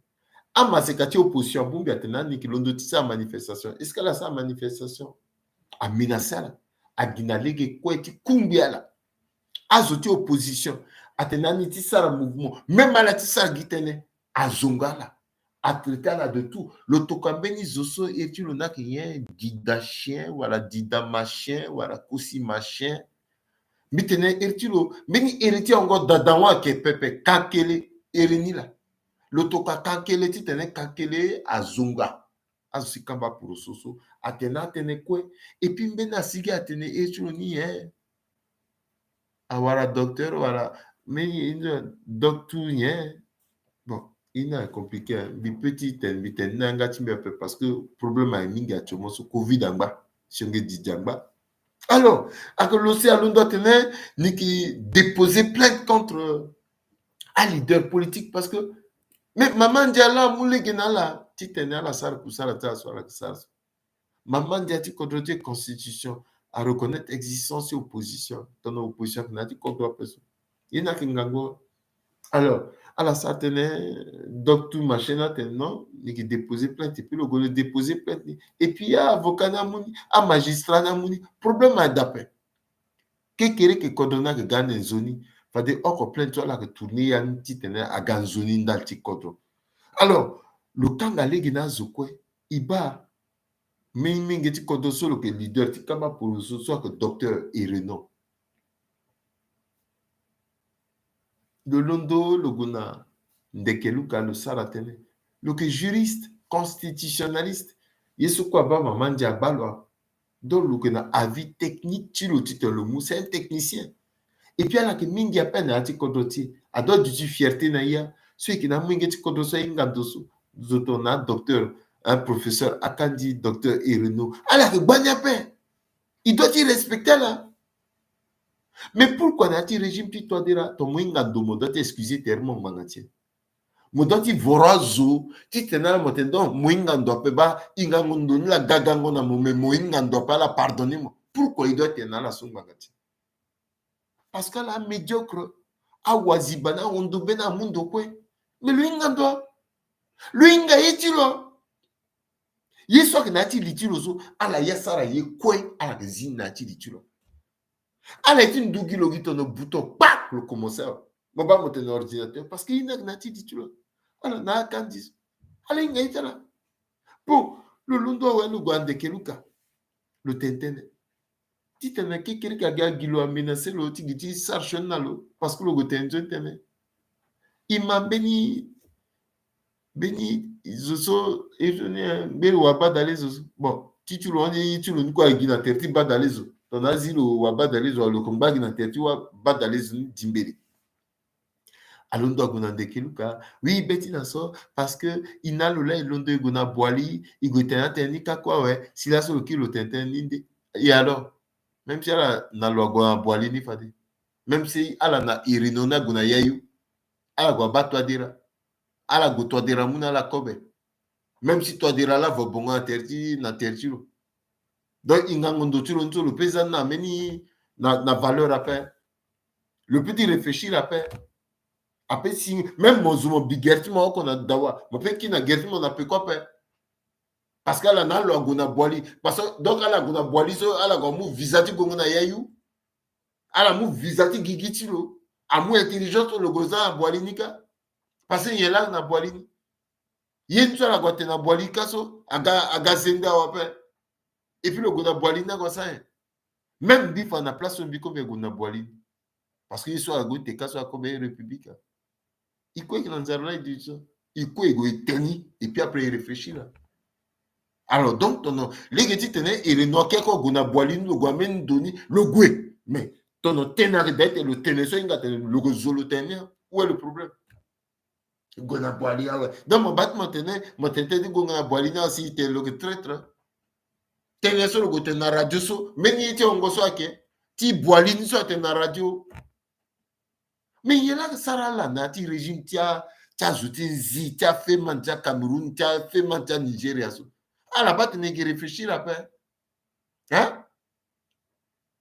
Amaseka ti opposition abongbi atene ani yeke londo ti sara manifestation. Est-ce que ala sara manifestation? Amenacé ala, agi na lege kue ti kungbi ala. Azo ti opposition atene ani ti sara mouvement, même ala ti sara gi tënë, azonga ala, atraité ala de tout. Lo tokua mbeni zo so iri ti lo ni ayeke nyen, dida chien wala dida machin wala kosi machin. Mbi tene iri ti lo, mbeni iri ti yango dada wa ayeke pepe, kankele, iri ni laa. Lo tokua kankele titene kankele azonga. Azo si kamba poroso so atene atënë kue. Et puis mbeni asigi atene iri ti lo ni nyen, awara docteur wala, mbeni docteur nyen. Bon, i na compliqué, hein. Mbi peut ti tene, mbi tene ni na yanga ti mbi ape parce que problème ayeke mingi actuellement so, covid angba, sionge didi angba. Alors, ake lo si alondo atene ni yeke déposer plainte contre, euh, aleader politique parce que, mais mama ndia laa amu lege na ala titene ala sara kusala ti ala so ala yeke sara so. Mama ndia ti kodro ti e, constitution areconnaître existence ti opposition. Tongana opposition ayeke na ya ti kodro ape so, ye ni ayeke ngangu. Alors ala sara tënë, docteur machin ni atene non, ni yeke déposer plainte, et puis lo gue lo déposer plainte ni. Et puis avocat ni amu ni, amagistrat ni amu ni, problème ayeke daa ape. Kekereke kodro ni ayeke ga ande nzoni, fade oko plainte so ala yeke tourner ya ni titene aga nzoni ndali ti kodro. Alors lo kanga lege na azo kue, e baa menge ti kodro so lo yeke leader ti kamba poroso so ayeke docteur Erenon. Lo londo lo gue na ndeke Luka, lo sara tënë. Lo yeke juriste constitutionnaliste. Ye so kue abaa mama ndia abaa lo. Donc lo yeke na avis technique ti lo titene lo mu, c'est un technicien. Et puis ala yeke mingi ape na ya ti kodro ti e. Adoit duti fierté na ya so e yeke na amolenge ti kodro so ahinga ndo so. Zo tongana docteur, un professeur Akandi, docteur Erenon, ala yeke gbani ape. E doit ti respecter ala. Mais pourquoi na ya ti régime ti Touadéra, ton mo hinga ndo, mo doit ti excuser tere mo ngbanga ti e. Mo doit ti voro azo titene ala mo tene donc mo hinga ndo ape, baa hingango ndo ni laa gagango na mo, mais mo hinga ndo ape, ala pardonner mo. Pourquoi e doit tene na ala so ngbanga ti e? Parce que ala amédiocre, awaziba ni, ahon ndo mbeni amu ndo kue. Mais lo hinga ndo, lo hinga ye ti lo. Ye so ayeke na ya ti li ti lo so, ala ye asara ye kue, ala yeke zi ni na ya ti li ti lo. Ala ye ti ndugi lo gi tono bouton kpak, lo commencé awe. Mo baa mo tene ordinateur parce que ye ni ayeke na ya ti li ti lo. Ala na akandi so, ala hinga ye ti ala. Bon, lo londo awe, lo gue na ndeke Luka, lo tene tënë. Titene kekereke aga gi lo, amenacé lo ti gi ti sara sioni na lo parce que lo gue tene nzoni tënë. E ma mbeni, mbeni zo so, e so ni, eh, mbeni wabadalezo so. Bon, ti ti lo, ande ye ti lo ni kue agi na tere ti badalezo. Tongana azi lo wabadalezo, lo yeke ngba gi na tere ti wabadalezo ni dimbele. Alondo ague na ndeke Luka. Oui, be ti na so, parce que e na lo laa e londo e gue na Boali, e gue tene atene ni kâ kue awe, si laso lo kiri lo tene tënë ni nde. Et alors, même si ala na lo ague na Boali ni fade, même si ala na Erenon ni ague na Yayu, ala gue abaa Touadéra. Ala gue Touadéra amu na ala kobe. Même si Touadéra laa avo bongo na tere ti, na tere ti lo. Donc hingango ndo ti lo ni so lo peut za ni na mbeni, na, na valeur ape. Lo peut ti réfléchir ape. Ape si même mo zo mo bi gere ti mo oko na dawa, mo peut kiri na gere ti mo na peko ape. Parce que ala na alo ague na Boali. Parce que donc ala gue na Boali so, ala gue amu visa ti gongo na Yayu. Ala mu visa ti gigi ti lo. Amu intelligence so lo gue za na Boali ni kâ. Parce que nyen laa na Boali ni, ye ni so ala gue atene na Boali kâ so, aga, aga zende awe ape. Et puis lo gue na Boali ni, ague asara nyen? Même mbi fa na place so mbi kobe, gue na Boali ni. Parce que ye so ala gue ti te kâ so akobe République. E kue e yeke na nzara laa e duti so. E kue e gue e tene ni, et puis après e réfléchir laa. Alors donc tono lege ti tene iri no ake ko gue na bwali ni lo gue ambeni ndo ni lo gue. Mais tono tene ayeke daa ete lo tene so ahinga tene lo gue zo lo tene ni. Où est le problème? Gue na bwali awe. Donc mo baa ti mo tene mo tene ti gue nga na bwali ni asi tene lo gue traître. Tene so lo gue tene na radio so mbeni ye ti hongo so ake ti bwali ni so atene na radio. Mais ye laa sara ala na ya ti régime ti a ti azo ti nzi ti afeman ti acameroun ti afeman ti anigeria so. Ala baa tene e ke réfléchir ape. Hein?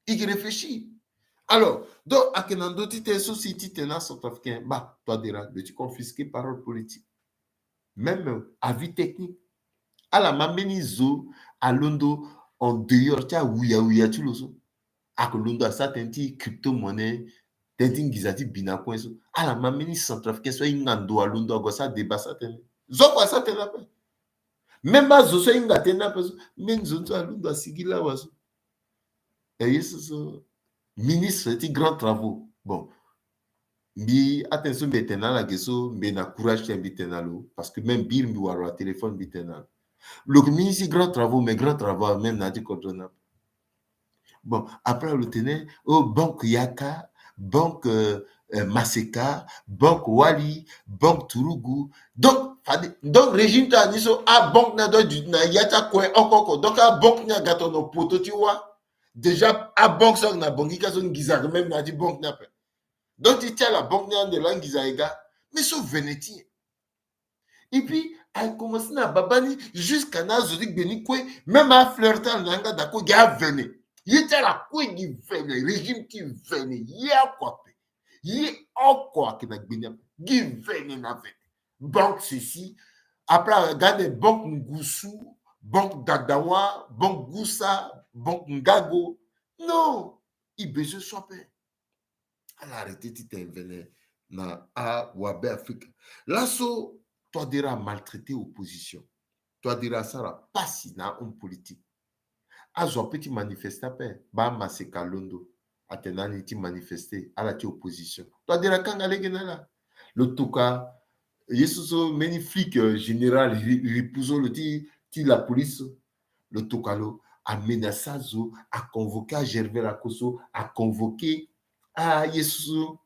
E ke réfléchir. Alors donc ayeke na ndö ti tene so si ti tene acentrafricain baa toi dera lo ti confisquer parole politique. Même avis technique. Ala ma mbeni zo alondo en dehors ti awuyawuya ti lo so. Ayeke londo asara tënë ti crypto monnaie, tënë ti nginza ti bi na kue so. Ala ma mbeni centrafricain so ahinga ndo alondo ague asara débat asara tënë. Zo kue asara tënë ape. Même azo so ahinga tënë ape so mbeni zo ni so alondo asigi lawa so. E ye so so ministre ti grand travaux. Bon, mbi atene so mbi tene na ala ge so mbi na courage ti mbi tene na lo parce que même biri mbi wara wa téléphone mbi tene na lo. Lo ke ministre ti grand travaux mais grand travaux même na ya ti kodro ni ape. Bon après lo tene o banque yaka, banque euh, euh, maseka, banque wali, banque turugu. Donc fade donc régime ti ala ni so abanque ni ado aduti na ya ti akue oko oko donc abanque ni aga tono poto ti wâ. Déjà abanque so ayeke na bangika so nginza ayeke même na ya ti banque ni ape. Donc ti ti ala banque ni ande laa nginza ayeke ga. Mais so vene ti nyen? Et puis aye commencer na baba ni jusqu'à na azo ti gbe ni kue. Même afleur ti ala na yanga daa kue gi avene. Ye ti ala kue gi vene régime ti vene ye oko ape. Ye oko ayeke na gbe ni ape gi vene na vene. Banque ceci après aga nde banque ngusu, banque dadawa, banque gusa, banque ngago. Non, e besoin so ape. Ala arrêter ti tene vene na awabe afrika. Laso toi dera amaltraiter opposition. Toi dera asara pasi na ahomme politique. Azo ape ti manifester ape baa amaseka londo. Atene na ani ti manifester ala ti opposition toi dera akanga lege na ala. Lo toka ye so so mbeni flic euh, général ripuzo lo ti ti la police so. Lo toka lo amenacer azo, aconvoquer agervais lakoso, aconvoquer aye so so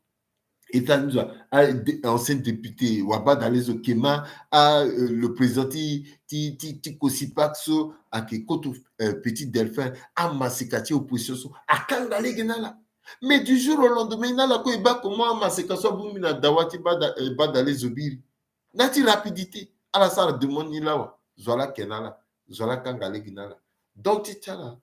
état ni zo a ancien député wabadale zo kema a euh, le président ti ti ti ti kosipak so ayeke koto euh, petit delphin. Amaseka ti opposition so akanga lege na ala. Mais du jour au lendemain na ala kue e baa comment amaseka so abongbi na dawa ti bada euh, badale zo biri. Na ya ti rapidité ala sara demande ni lawa. Zo ala ke na ala. Zo ala kanga lege na ala. Donc ti ti ala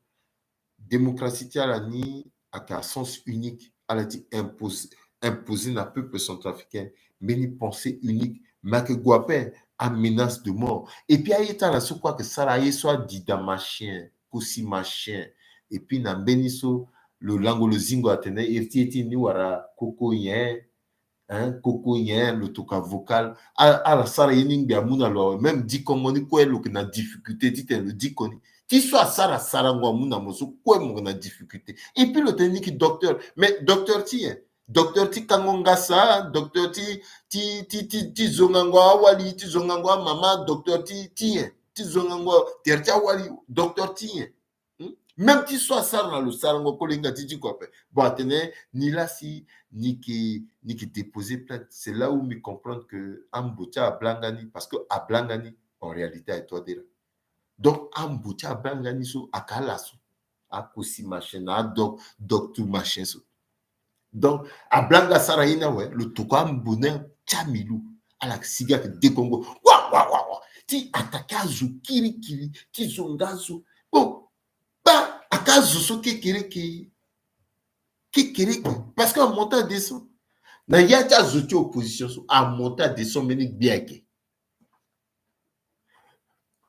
démocratie ti ala ni ayeke à sens unique. Ala ti imposer imposer na peuple centrafricain mbeni pensée unique. Mais ayeke gue ape amenace de mort. Et puis aye ti ala so kue ayeke sara aye so adida machin kosi machin. Et puis na mbeni so lo lango lo zingo atene iri ti ye ti ni wara koko nyen. Hein, koko nyen lo toka vocal. Ala sara ye ni ngbi amu na lo awe. Même dikongo ni kue lo yeke na difficulté ti tene lo diko ni. Ti so asara sarango amu na mo so kue mo yeke na difficulté. Et puis lo tene ni yeke docteur. Mais docteur ti nyen? Docteur ti kango ngasa, docteur ti ti ti ti ti zongango awali, ti zongango amama, docteur ti ti nyen? Ti zongango tere ti awali, docteur ti nyen? Même ti so asara na lo sarango kue lo hinga ti diko ape. Bon atene ni laa si ni ke ni ke déposer plainte. C'est là où mbi comprendre que ambo ti ablanga ni parce que ablanga ni en réalité aye toi dera. Donc ambo ti ablanga ni so aka ala so akosi machin na adok docteur machin so. Donc ablanga asara ye ni awe lo tokua ambo ni atia milu. Ala sigi ayeke dekongo wa wa wa wa ti attaquer azo kirikiri ti zonga azo. Bon baa aka azo so kekereke kekereke parce que amonte adescend na ya ti azo ti opposition so amonte adescend mbeni gbe ayeke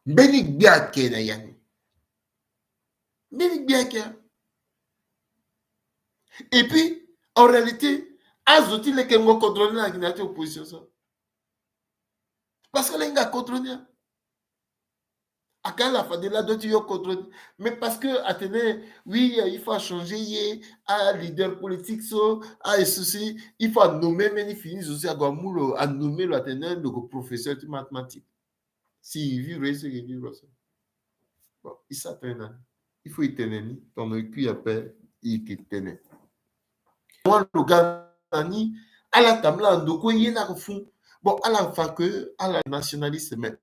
mbeni gbe ayeke na ya ni. Mbeni gbe ayeke. Et puis en réalité azo ti lekengo kodro ni na gi na ya ti opposition so. Parce que ala hinga kodro ni a aka ala fade lado ti yo kodro ni. Mais parce que atene oui il faut achanger ye aleader politique so a ceci il faut anommer mbeni fini zo si ague amu lo anommer lo atene lo ke professeur ti mathématique. Si e vivre ye so e ke vivre so. Bon, e sara tënë na ni. Il faut e tene ni, tongana e kui ape, e yeke tene. Moi, lo ga na ni, ala tambula na ndo kue ye ni ake fou. Bon, ala fa ke ala nationaliste, mais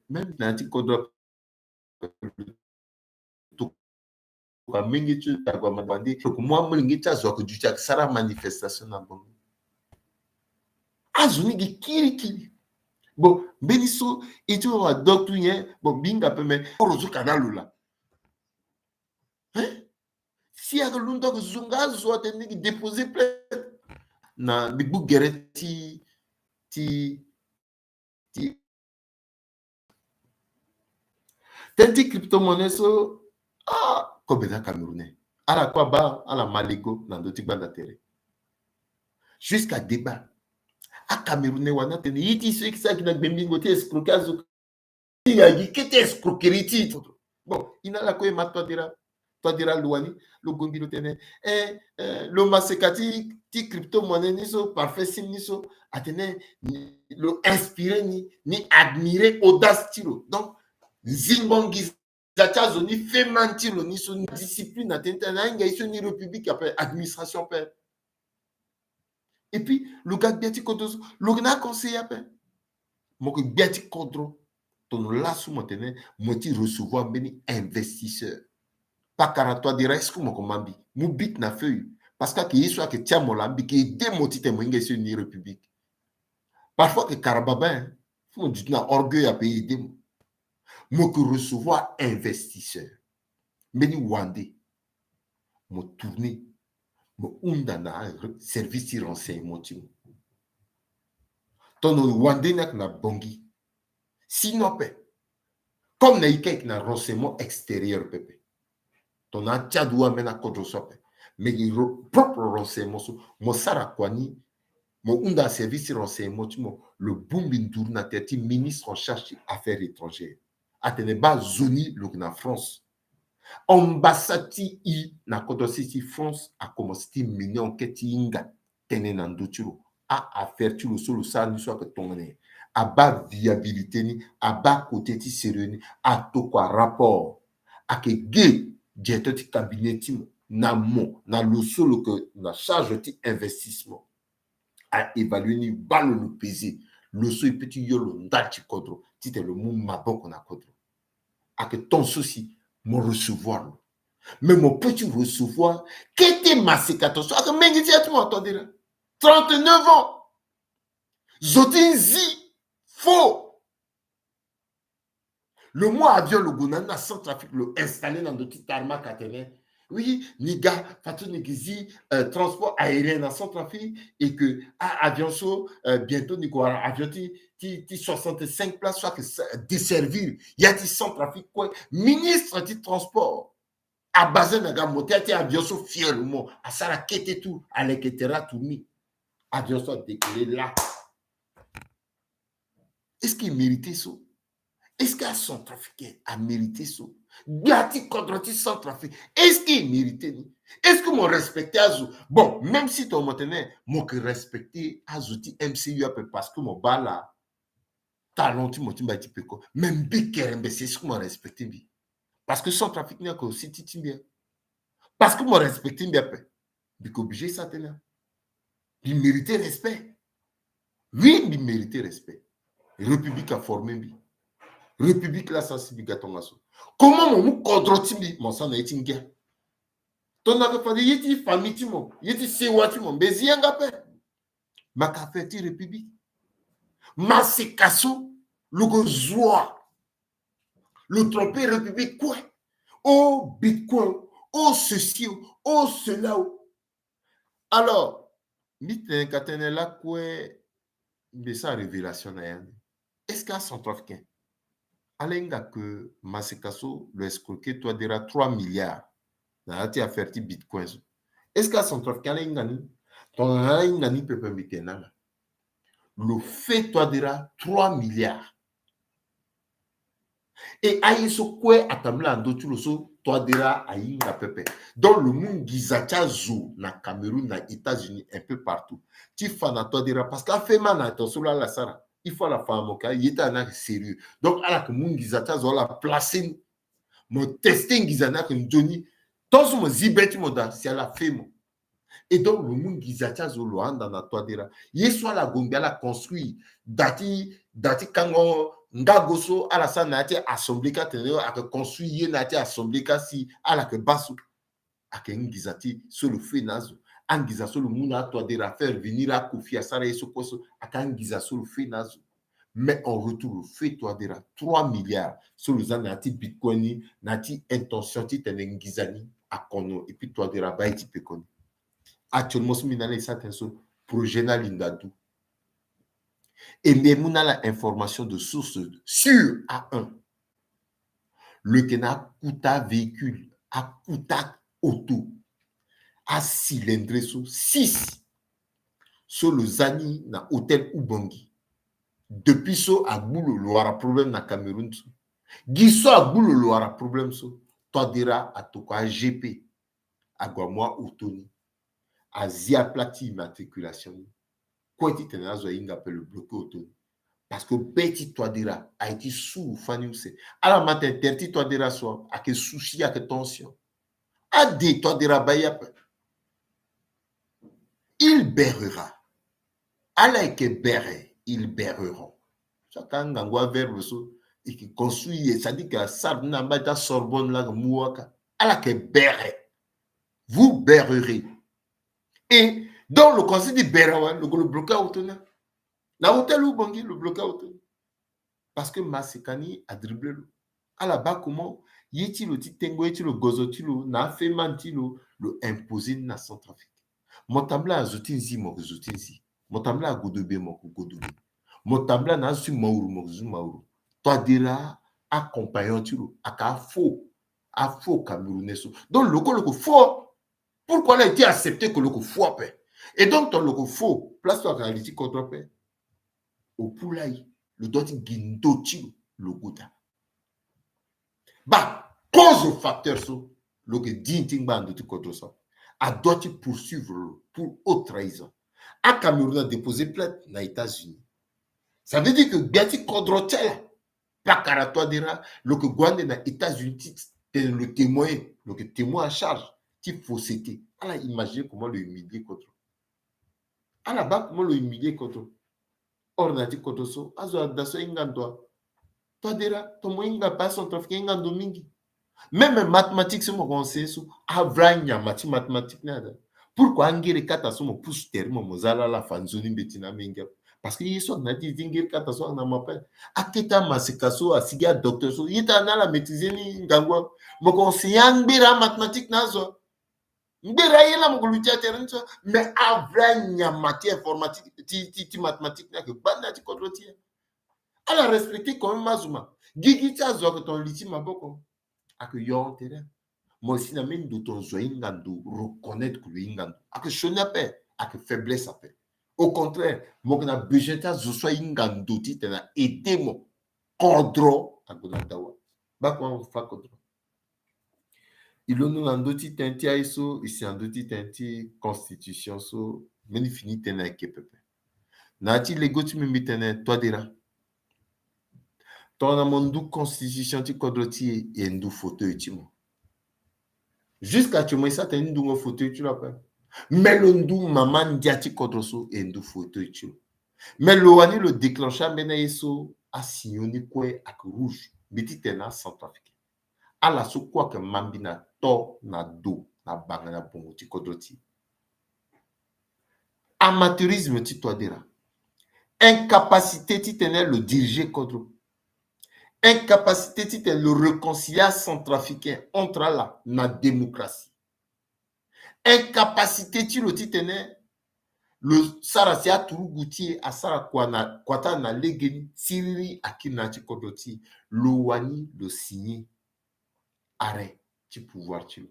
même na ya ti kodro, amenge ti lo, ague amanda wande, donc moi, amolenge ti azo ake duti ake sara manifestation na bango. Azo ni gi kirikiri. Bon, mbeni so e ti wa wadok tu nyen. Bon, mbi hinga ape, mais oro so ka na lo laa. Hein? Si ake londo ake zo nga azo atene ni gi déposer plainte na mbi gbu gere ti, ti, ti, tënë ti crypto-monnaie so, ah, kobe na Camerounais. Ala kue abaa, ala ma lego na ndö ti gbanda tere. Jusqu'à débat. A Camerounais wani atene ye ti so e yeke sara gi na gbengbingo ti escroquer azo. Ti ya gi kete escroquerie ti. Bon, e na ala kue e ma Touadéra. Touadéra lo wani, lo gue mbi lo tene, eh, eh, lo maseka ti, ti crypto-monnaie ni so, parfait sim ni so, atene ni, lo inspiré ni, ni admiré audace ti lo. Donc, zingo ngiza ti azo ni, fe man ti lo ni so, ni discipline atene ti tene ahinga ye so ni république ape, administration ape. Et puis, lo ga gbia ti kodro so, lo yeke na aconseiller ape. Mo yeke gbia ti kodro. Tongana laso mo tene mo ye ti recevoir mbeni investisseur. Pakara Touadéra, est-ce que mo yeke ma mbi mu bic na feuille? Parce que ake ye so ake tia mo laa, mbi yeke aidé mo titene mo hinga ye so ni république. Parfois ake kara baba, hein. Faut mo duti na orgueil ape, aidé mo. Mo yeke recevoir investisseur. Mbeni wande. Mo tourner, mo hunda na re-, service ti renseignement ti mo. Tongana wande ni ake na Bangui, sinon ape, comme na e ka e yeke na renseignement extérieur pepe, tongana aTchad ou ambeni akodro so ape, mais e ro-, propre renseignement so, mo sara kua ni, mo hunda service ti renseignement ti mo, lo bongbi nduru na tere ti ministre en charge ti affaires étrangères. Atene baa zo ni lo yeke na France. Ambassade ti e na kodro sese ti France akomanse ti mener enquête ti hinga tënë na ndö ti lo. A-affaire ti lo so lo sara ni so ayeke tongana nyen? Abaa viabilité ni, abaa côté ti sérieux ni, atokua rapport. Ayeke ge directeur ti cabinet ti mo, na mo, na lo so lo yeke na charge ti investissement. A-évaluer ni, baa lo, lo peser lo so e peut ti yo lo ndali ti kodro titene lo mu maboko na kodro. Ayeke temps so si mo recevoir lo. Mais mo peut ti recevoir kete maseka ton so. Ayeke mingi ti ya ti mo na Touadéra. Trente-neuf ans. Zo ti nzi faux. Lo mu avion, lo gue na ni na Centrafrique, lo installer na ndö ti tarmac atene, oui, ni ga, fadeso ni yeke zi, euh, transport aérien na Centrafrique, et que a-avion so, euh, bientôt ni ko wara avion ti, ti, ti soixante-cinq places so ayeke sa-, desservir ya ti Centrafrique kue. Ministre ti transport abase na ga mo ti ya ti avion so fièrement asara kete tour, aleke tere atourner. Avion so adécoller laa. Est-ce que e mérité so? Est-ce que aCentrafricain amérité so? Gbia ti kodro ti Centrafrique, est-ce que e mérité ni? Est-ce que mo respecter azo? Bon, même si tongana mo tene mo yeke respecter azo ti M C U ape parce que mo baa ala talent ti mo ti mbai ti peko. Mais mbi kerembe si est-ce que mo respecter mbi? Parce que Centrafrique ni ayeke aussi ti, ti mbi. Parce que mo respecter mbi ape, mbi yeke obligé sara tënë. Mbi mérité respect. Oui, mbi mérité respect. République aformer mbi. République laa asara si mbi ga tongaso. Comment mo mu kodro ti mbi mo sara na ye ti ngia? Tongana ayeke fade ye ti famille ti mo, ye ti sewa ti mo, mbi zi yanga ape. Mo yeke affaire ti République. Maseka so lo ko zo wa, lo tromper République kue. Oh Bitcoin, oh ceci, oh cela. Alors, mbi tene ka tene lakue, mbi sara révélation na ya ni. Est-ce que aCentrafricain ala hinga ke maseka so lo escroquer Touadéra trois milliards na ya ti affaire ti Bitcoin so? Est-ce que aCentrafricain ala hinga ni? Tongana ala hinga ni pepe, mbi tene na ala, lo fait Touadéra trois milliards. Et aye so kue atambula na ndö ti lo so Touadéra ahinga pepe. Donc lo mu nginza ti azo na Cameroun, na États-Unis, un peu partout, ti fa na Touadéra, parce que afema na ato so laa ala sara. Il faut ala fa na mo ka ye ti ala ni ayeke sérieux. Donc ala yeke mu nginza ti azo ala place ni. Mo teste nginza ni ayeke nzoni. Tant so mo zi be ti mo daa si ala fait mo. Et donc lo mu nginza ti azo lo handa na Touadéra. Ye so ala gue ngbe ala construire da ti da ti kango ngago so ala sara na ya ti assemblée ka tene ayeke construire ye na ya ti assemblée ka si ala yeke baa so. Ayeke nginza ti so lo fait na azo. Anginza so lo mu na aTouadéra faire venir aKoffi asara ye so kue so ayeke anginza so lo fait na azo. Mais en retour lo fait Touadéra trois milliards so lo za na ya ti bitcoin ni na ya ti intention titene nginza ni akono et puis Touadéra abaa ye ti pekoni. Actuellement so mbi na ala e sara tënë so projet ni alinda du. E mbi mu na ala information de source sûre à un. Lo yeke na akuta véhicule, akuta auto, acylindré so six so lo za ni na hôtel Oubangui. Depuis so agbu lo, lo wara problème na Cameroun so. Gi so agbu lo, lo wara problème so. Touadéra atokua A G P ague amu auto ni, azi aplaque ti immatriculation ni. Kue titene azo ahinga ape, lo bloqué auto ni. Parce que be ti Touadéra aye ti su lo fani use. Ala ma tene tere ti Touadéra so ayeke souci, ayeke tension. Ade Touadéra abaa ye ape. Il berrera. Ala yeke bere, ils berreront. So ayeke angangu averbe so e yeke construire ye, c'est-à-dire que asara ni na mbai ti aSorbonne laa ayeke mu waka. Ala yeke bere. Vous berrerez. Et donc lo komanse ti bere awe, lo gue lo bloqué auto ni. Na hôtel Oubangui lo bloqué auto ni. Parce que maseka ni adribble lo. Ala baa comment ye ti lo ti tengo ye ti lo, gozo ti lo na afemani ti lo, lo imposer ni na Centrafrique. Mo tambula azo ti nzi, mo yeke zo ti nzi. Mo tambula agodobe, mo yeke godobe. Mo tambula na azo ti mauru, mo yeke zo ti mauru. Touadéra acompagnon ti lo ayeke afaux, afaux Camerounais so. Donc lo kue lo yeke faux. Pourquoi ala ye ti accepter que lo yeke faux ape? Et donc tant lo yeke faux, place so ayeke na li ti kodro ape. Opulai, lo doit ti gi ndo ti lo, lo gue daa. Baa, cause facteur so lo yeke dini ti ngba na ndo ti kodro so, adoit ti poursuivre lo pour haute trahison. ACameroun adéposer plainte na États-Unis. Ça veut dire que gbia ti kodro ti ala, pakara Touadéra, lo yeke gue ande na États-Unis titene lo témoigner, lo yeke témoin à charge ti fausseté. Ala imaginer comment lo humilier kodro. Ala baa comment lo humilier kodro. Or na ya ti kodro so azo ada so ahinga ndo. Touadéra, ton mo hinga ape, aCentrafricain ahinga ndo mingi. Même mathématique so mo yeke enseigner so, avrai nyama ti mathématique ni ada. Pourquoi angere kata so mo pusu tere mo, mo za laa ala fa nzoni mbeti na amenge ape? Parce que ye so ayeke na ya ti ti ngere kata so ayeke na mo ape. Akete amaseka so, asigi adocteur so, ye ti ala ni ala maîtriser ni ngangu ape. Mo yeke enseigner angbere amathématique na azo. Ngbere aye laa mo yeke luti atere ni so, mais avrai nyama ti informatique, ti, ti, ti mathématique ni ayeke gbanda ti kodro ti e. Ala respecter quand même azo ma. Gigi ti azo ayeke ton li ti maboko. Ayeke yo tere. Mo si na mbeni ndo ton zo ahinga ndo reconnaître que lo hinga ndo. Ayeke sioni ape, ayeke faiblesse ape. Au contraire, mo yeke na besoin ti azo so ahinga ndo titene a aider mo. Kodro ague na dawa. Baa comment mo fa kodro. E londo na ndö ti tënë ti aye so, e si na ndö ti tënë ti constitution so, mbeni fini tënë ayeke pepe. Na ya ti lego ti mbi mbi tene Touadéra. Tongana mo ndu constitution ti kodro ti e, e ndu fauteuil ti mo. Jusqu'à actuellement e sara tene ni ndungo fauteuil ti lo ape. Mais lo ndu mama ndia ti kodro so, e ndu fauteuil ti lo. Mais lo wani lo déclencher ambeni aye so, asignon ni kue ayeke rouge. Mbi ti tene aCentrafricain. Ala so kue ayeke ma mbi na to, na do, na banga, na bongo ti kodro ti e. Amateurisme ti Touadéra. Incapacité titene lo diriger kodro. Incapacité titene lo réconcilier aCentrafricain entre ala na démocratie. Incapacité ti lo titene lo sara si aturugu ti e asara kua na, kua ti ala na legeni, siriri akiri na ya ti kodro ti e. Lo wani lo signer arrêt ti pouvoir ti lo.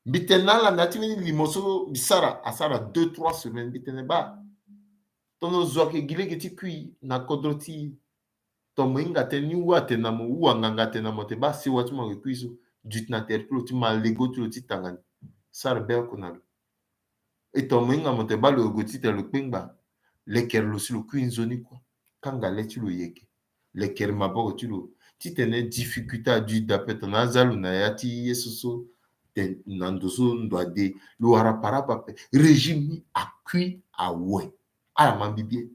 Mbi tene na ala na ya ti mbeni limo so mbi sara, asara deux, trois semaines, mbi tene baa, tongana zo ayeke gi lege ti kui na kodro ti e, ton mo hinga tënë ni, wu atene na mo, wu anganga atene na mo tene baa, sewa ti mo ayeke kui so, duti na tere ti lo ti ma lego ti lo ti tanga ni, sara be oko na lo. E ton mo hinga mo tene baa lo gue titene lo kpengba, lekere lo si lo kui nzoni kua. kanga le ti lo yeke, lekere maboko ti lo, titene difficulté adu daa ape tongana aza lo na ya ti ye so so. Te na ndo so ndo ade, lo wara parapluie ape. Régime ni akui awe. Ala ma mbi bien.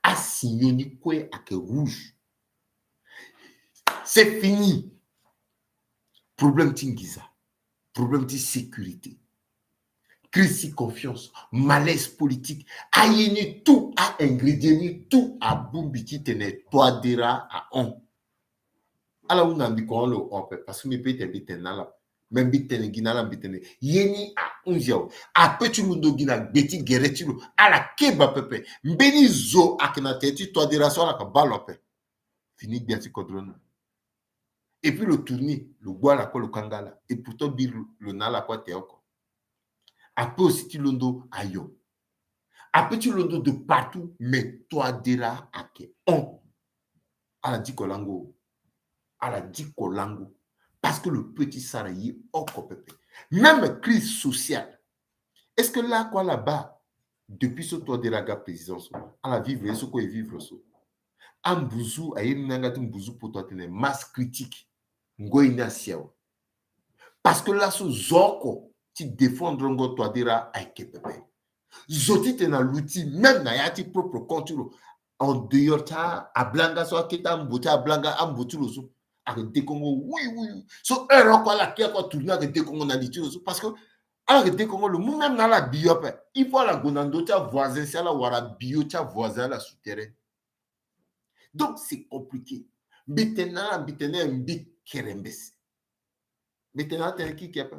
Asinyo ni kue ayeke rouge. C'est fini. Problème ti nginza, problème ti sécurité, crise ti confiance, malaise politique. Aye ni tout, a-ingrédient ni tout abongbi titene Touadéra ahon. Ala hunda mbi ko hon lo hon ape, parce que mbi pe tene mbi tene na ala. Mais mbi tene gi na ala, mbi tene ye ni ahunzi awe. Ape ti londo gi na gbe ti gere ti lo. Ala keba pepe. Mbeni zo ayeke na tere ti Touadéra so ala yeke baa lo ape. Fini gbia ti kodro ni. Et puis lo tourner, lo gbu ala kue, lo kanga ala. Et pourtant mbi lo na ala kue ate oko. Ape aussi ti londo ayo. Ape ti londo de partout, mais Touadéra ayeke hon. Ala diko lango. Ala diko lango. Parce que lo peut ti sara ye oko pepe. Même crise sociale. Est-ce que lakue ala baa depuis so Touadéra aga président so, ala vivre ye so kue e vivre so? Ambuzu aye ni na yanga ti mbuzu poto atene masse critique. Ngoi ni asi awe. Parce que laso zo oko ti défendre ngo Touadéra ayeke pepe. Zo titene aluti même na ya ti propre compte ti lo, en dehors ti ablanga so akete ambo ti ablanga ambo ti lo so, ayeke dekongo oui oui. So heure oko ala ke oko atourner ayeke dekongo na li ti lo so, parce que ala yeke dekongo lo mu même na ala bio ape. Il faut ala gue na ndö ti avoisin si ala wara bio ti avoisin ala souterrain. Donc c'est compliqué. Mbi tene na ala, mbi tene mbi kere mbese. Mbi tene atene kiki ape.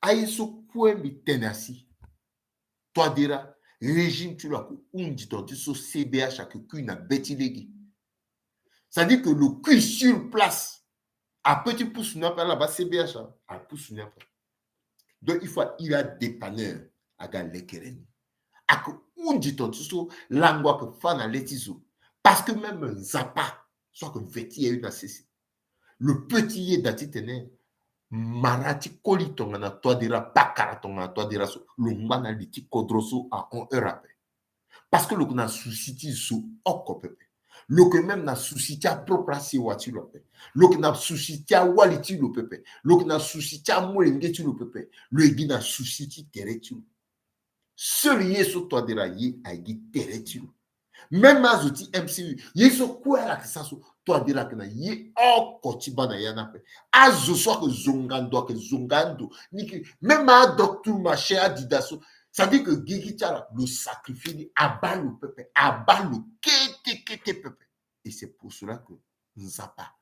Aye so kue mbi tene asi. Touadéra, régime ti lo ayeke hunzi tongana ti so C B H ayeke kui na be ti lege. C'est-à-dire que lo kui sur place. Ape ti pusu ni ape, ala baa C B H apusu ni ape. Donc il faut airi adépanneur aga lekere ni. Ayeke hunzi tongana ti so lango ayeke fâ na le ti zo. Parce que même Nzapa so ayeke veti aye na sese, lo peut ti yeda titene mara ti koli tongana Touadéra, pakara tongana Touadéra so, lo ngba na li ti kodro so ahon heure ape. Parce que lo yeke na souci ti zo oko pepe. Lo yeke même na souci ti apropre asewa ti lo ape. Lo yeke na souci ti awali ti lo pepe. Lo yeke na souci ti amolenge ti lo pepe. Lo ye gi na souci ti tere ti lo. Seul ye so Touadéra aye, aye gi tere ti lo. Même azo ti M C U, ye so kue ala yeke sara so, Touadéra ayeke na ye oko ti baa na ya ni ape. Azo so ayeke zonga ndo ayeke zonga ando. Ni ke, même adocteur machin adida so, c'est-à-dire que gigi ti ala lo sacrifier ni, abaa lo pepe, abaa lo kete kete pepe. Et c'est pour cela que Nzapa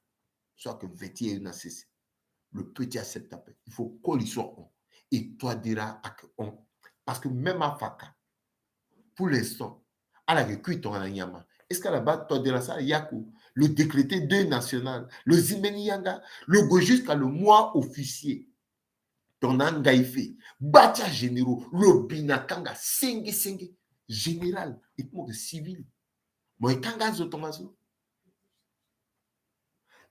so ayeke veti aye na sese, lo peut ti accepter ape. Il faut koli so ahon. Et Touadéra ayeke hon. Parce que même afaka, pour l'instant, ala yeke kui tongana nyama. Est-ce que ala baa Touadéra so ala yaku? Lo décréter deuil national, lo zi mbeni yanga, lo gue jusqu'à le mois officier. Tongana ngai fe, gba ti agénéraux, lo bi na kanga senge senge. Général, et puis mo yeke civil. Mo ye kanga azo tongaso.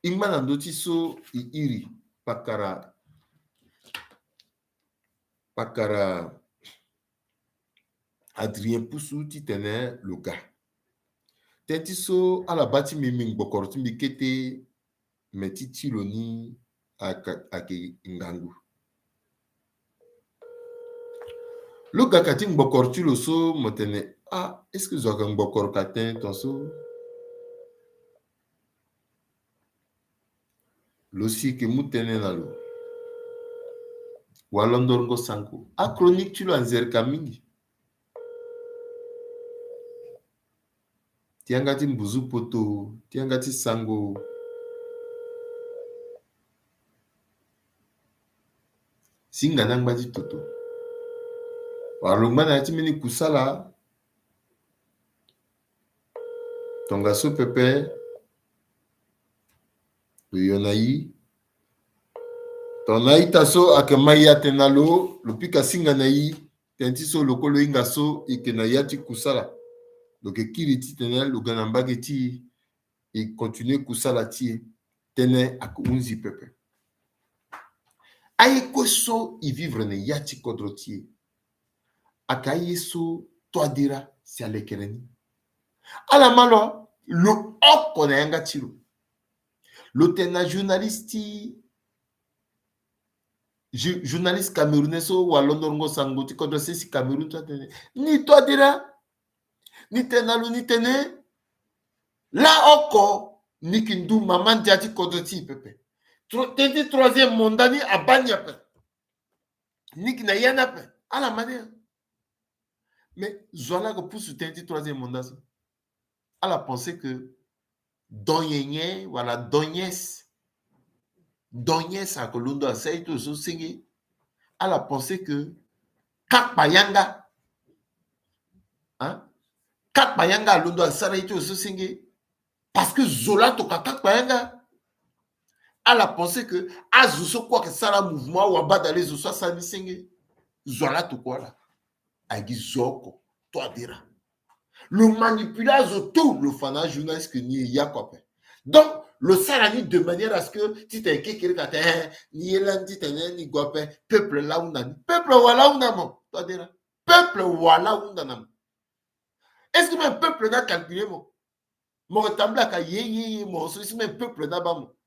E ngba na ndö ti so e iri pakara, pakara Adrien Pusu titene lo ga. Tënë ti so ala baa ti mbi, mbi ngbokoro ti mbi kete, me ti ti lo ni aka, ayeke ngangu. Lo ga ka ti ngbokoro ti lo so, mo tene, ah, est-ce que zo ayeke ngbokoro ka tënë tongaso? Lo si e yeke mu tënë na lo. Wala londo rongo sango. Achronique ti lo anzereka mingi. Ti yanga ti mbuzu poto, ti yanga ti sango. Singa ni angba ti toto. Wala lo ngba na ya ti mbeni kusala. Tongaso pepe, lo yo na yi. Tongana a-ita so ayeke ma ya tene na lo, lo pika singa na yi. Tënë ti so lo kue lo hinga so e yeke na ya ti kusala. Lo yeke kiri titene lo ga na mbage ti e, e continue kusala ti e. Tënë ayeke hunzi pepe. Aye kue so e vivre na ya ti kodro ti e, ayeke aye so Touadéra Si alekere ni. Ala ma lo, lo oko na yanga ti lo. Lo tene na journaliste ti, journaliste camerounais so wa londorongo sango ti kodro sese Cameroun so atene ni Touadéra. Ni tene na lo ni tene, la oko ni yeke ndu mama ndia ti kodro ti e pepe. Tene ti troisième mandat ni abaa ni ape. Ni yeke na ya ni ape. Ala ma ni. Mais zo ala yeke pusu tene ti troisième mandat so. Ala pense que don nyenye wala don nyes, don nyes ayeke londo asara ye ti lo so senge. Ala pense que kakpa yanga, hein? Kakpa yanga alondo asara ye ti lo so senge. Parce que zo laa tokua kakpa yanga. Ala pense que azo so kue ayeke sara mouvement awabadale zo so asara ni senge. Zo laa tokua ala. Ayeke gi zo oko Touadéra. Lo manipule azo tout, lo fa na ajournaliste que ni e ya kua ape. Donc lo sara ni de manière à ce que titene kekereka tene, eh, ni ye lani titene ni gue ape. Peuple laa ahunda ni. Peuple wala ahunda mo Touadéra? Peuple wala ahunda na mo? Est-ce que même peuple ni acalcule mo? Mo tambula ka ye ye ye mo so, est-ce que même peuple ni abaa mo?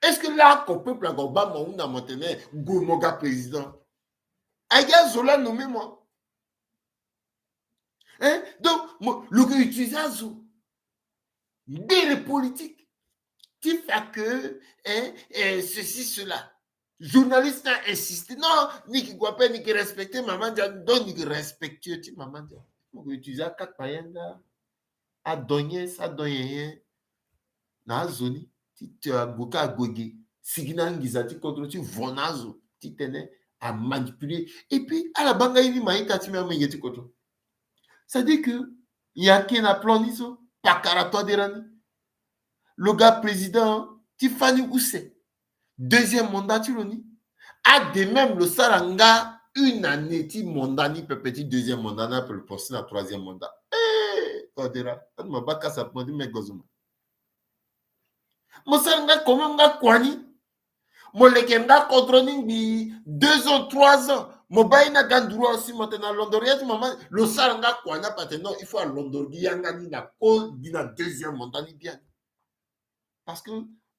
Est-ce que la oko peuple ako baa mo ahunda mo tene gue mo ga président? Ayeke azo laa nommé mo. Hein? Donc mo lo ke utiliser azo, mbele politique ti fa que, hein, eh, ceci cela. Journaliste a insisté, non, ni ke gue ape, ni ke respecter mama ndia. Donc ni ke respectueux ti mama ndia. Mo ke utiliser akakpa yanga, adon nyes, adon nyenye na azo ni ti te ague ka ague ge sigi na angiza ti kodro ti vo na azo titene amanipuler. Et puis ala baa nga ye ni ma ita ti mbi amenge ti kodro. C'est-à-dire que nyen ake na plan ni so, pakara Touadéra ni. Lo ga président ti fani use. Deuxième mandat ti lo ni. A de même lo sara nga une année ti mandat ni pepe ti deuxième mandat ni ape lo pense na troisième mandat. Eh, Touadéra, ande mo baa kasa mo ti me gozoma. Mo sara nga quand même nga kua ni. Mo leke nga kodro ni ngbii deux ans, trois ans. Mo baa ye ni aga nduru aussi mo tene alondoro ya ti mama. Lo sara nga kua ni ape atene non, il faut alondoro gi yanga ni na ko gi na deuxième mandat ni biani. Parce que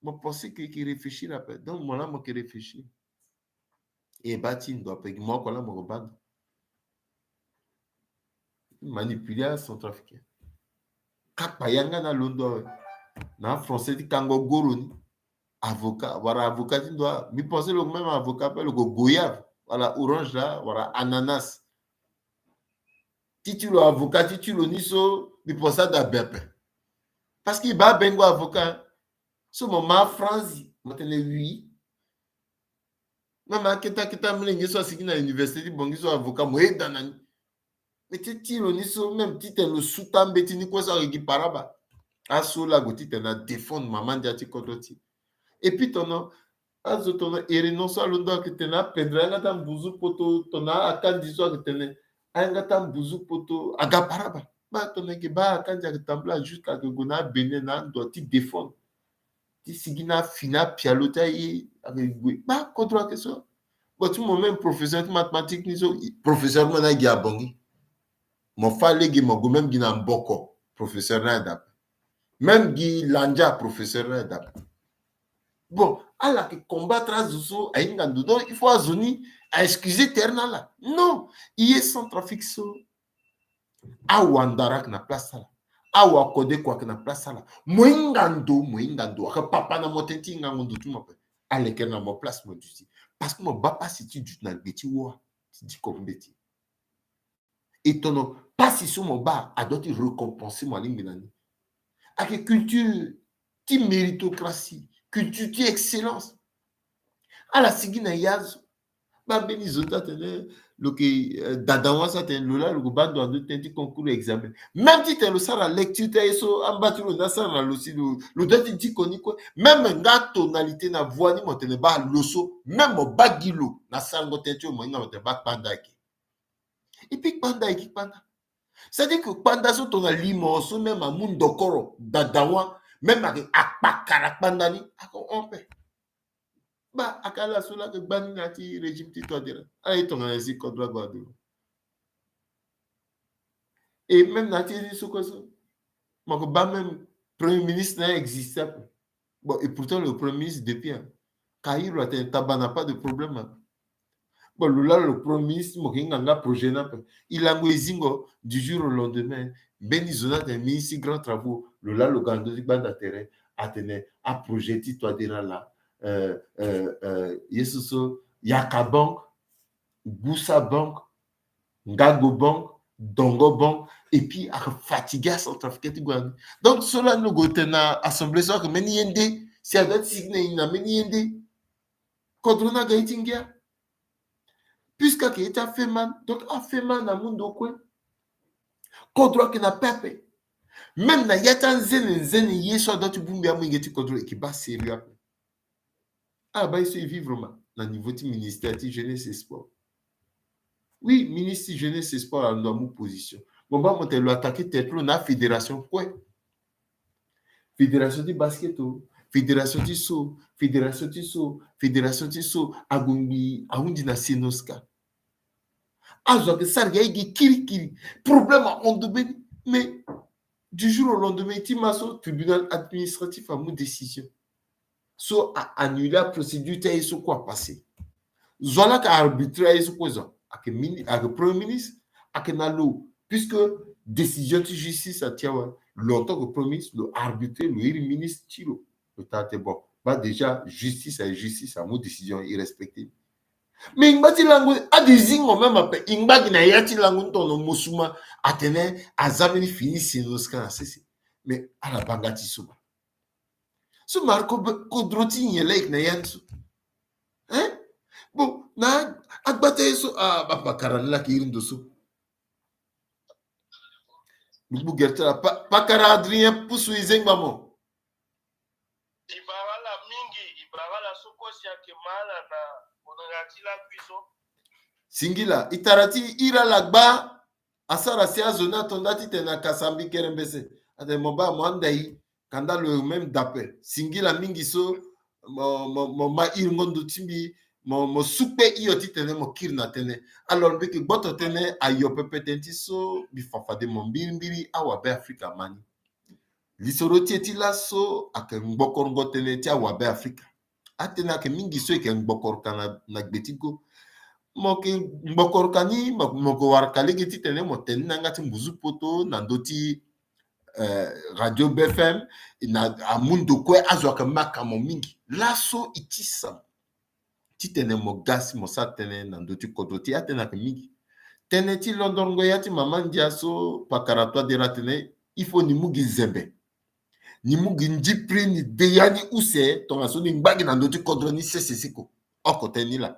mo pense que e ke réfléchir ape. Donc mo laa mo ke réfléchir. E baa ti ndo ape gi mo oko laa mo ke baa ndo. Manipuler acentrafricain. Kakpa yanga na londo awe. Na français ti kango goro ni. Avocat wala avocat ti ndo a, mbi pense lo ke même avocat ape lo ke goyave wala orange laa wala ananas. Ti ti lo avocat ti ti lo ni so mbi pense ado abe ape. Parce que e baa abengo avocat. So mo ma France mo tene oui. Même akete akete amolenge so asigi na université ti Bangui so avocat mo yeda na ni. Mais ti ti lo ni so même titene lo su taa mbeti ni kue so ayeke gi paraba. Aso lago titene adéfendre mama ndia ti kodro ti e. Et puis tongana azo tongana ere non so alondo ayeke tene apendre ayanga ti ambuzu poto tongana akandi so ayeke tene ayanga ti ambuzu poto aga paraba. Baa tongana ayeke baa akandi ayeke tambula juste ayeke gue na abene na ando ti défendre ti sigi na afini apialo ti aye ayeke gue baa kodro ayeke so. Bon ti mo même professeur ti mathématique ni so professeur ni mo na gi abongi. Mo fâ lege mo gue même gi na mboko professeur ni aye dape. Même gi landia professeur ni aye dape. Bon ala yeke combattre azo so ahinga ndo donc il faut azo ni a excuser tere na ala. Non, e ye Centrafrique so. Awa ndara ayeke na place ti ala. Awa kodeko ayeke na place ti ala. Mo hinga ndo mo hinga ndo ayeke papa na mo tënë ti hingango ndo ti mo ape. Alekere na mo place mo duti. Parce que mo baa pasi ti duti na gbe ti wâ ti diko mbeti. E tongana pasi so mo baa adoit ti récompenser mo alingbi na ni. Ayeke culture ti méritocratie, culture ti excellence. Ala sigi na ya zo. Baa mbeni zo ti atene lo yeke dada wâ so atene lo laa lo yeke baa ndo na ndö ti tënë ti concours examen. Même titene lo sara lecture ti aye so amba ti lo ni asara na lo si lo doit ti diko ni kue. Même nga tonalité na voix ni mo tene baa lo so même mo baa gi lo na sarango tënë ti lo mo hinga mo tene baa kpanda ayeke. Et puis kpanda ayeke kpanda. C'est-à-dire que kpanda so tongana li mo so même amu ndokoro dada wâ même ayeke akpakara kpanda ni ayeke hon ape. Baa aka ala so laa ayeke gbani na ya ti régime ti Touadéra. Ala ye tongana si kodro ague ado lo. Et même na ti ye ni so kue so, mo ko baa même premier ministre na existe ape. Bon, et pourtant le premier ministre depuis, hein, Caïro atene Taba n'a pas de problème, hein. Bon, lo laa lo premier ministre, mo ke hinga nga projet ni ape. E lango e zingo du jour au lendemain. Mbeni zo ni atene ministre ti grand travaux, lo laa lo ga na ndö ti gbanda tere, atene aprojet ti Touadéra laa, euh, euh, euh, ye so so, Yaka Bank, Goussa Bank, Ngago Bank, Dongo Bank, et puis aka fatigué acentrafricain ti gue na ni. Donc so lani lo gue tene na assemblée so aka mbeni ye nde, si a doit ti sigi na ni na mbeni ye nde. Kodro ni aga ye ti ngia. Puisque ake ye ti afeman, donc afeman amu ndo kue. Kodro ake na pepe. Même na ya ti anzene nzene ye so a doit ti bongbi amolenge ti kodro, e ke baa sérieux ape. Ah, baa ye so e vivre ma na niveau ti ministère ti jeunesse et sport. Oui, ministre ti jeunesse et sport alondo amu position. Mo baa mo tene lo attaqué tene ti lo na afédération kue. Fédération ti basket o, fédération ti so, fédération ti so, fédération ti so, ague ngbii ahundi na Cnosca. Azo ake sara gi aye gi kirikiri. Problème ahon ndo mbeni. Mais du jour au lendemain, ti ma so tribunal administratif amu décision so a annuler aprocédure ti aye so kue apassé. Zo laa ake arbitré aye so kue zo. Ake mini-, ake premier ministre, ake na lo. Puisque décision ti justice atia awe, lo en tant que premier ministre, lo arbitré, lo iri ministre ti lo. Lo tene bon, baa déjà justice aye justice, amu décision, e respecté. Mais e ngba ti lango, ade zingo même ape, e ngba gi na ya ti lango ni tono mosuma, atene aza mbeni fini Cnosca na sese. Mais ala baa nga ti so ba. So Marco be-, kodro ti nyen laa e yeke na ya ni so. Hein? Bon, na agba ti aye so, ah, baa pakara ni laa ake iri ndo so. Gbu gere ti ala, pa-, pakara Adrien Pusu, e zengba mo. E bara ala mingi, e bara ala so kue si ayeke ma ala na kodro na ya ti lakui so. Singila, e tara ti iri ala gba, asara si azo ni ato nda titene akasa mbi kerembese. Atene mo baa mo anda e, kanda lo même dape. Singila mingi so mo, mo, mo ma iringo ndo ti mbi, mo, mo sukpe hio titene mo kiri na tënë. Alors mbi yeke gboto tënë ayo pepe tënë ti so mbi fa fade mo mbirimbiri awabe Afrika ma ni. Lisoro ti e ti laso ayeke ngbokorongo tënë ti awabe Afrika. Atënë ayeke mingi so e yeke ngbokoro ka na, na gbe ti go. Mo yeke ngbokoro ka ni, mo, mo yeke wara ka lege titene mo tene ni na yanga ti mbuzu poto na ndö ti, eh, Radio B F M, na amu ndo kue azo ayeke ma ka mo mingi. Laso e tisa mo titene mo ga si mo sara tënë na ndö ti kodro ti e. Atënë ayeke mingi. Tënë ti londorongo ya ti mama ndia so pakara Touadéra atene, il faut ni mu gi nzembe. Ni mu gi ndipri, ni de ya ni use, tongaso ni ngba gi na ndö ti kodro ni sese siko. Oko tënë ni laa.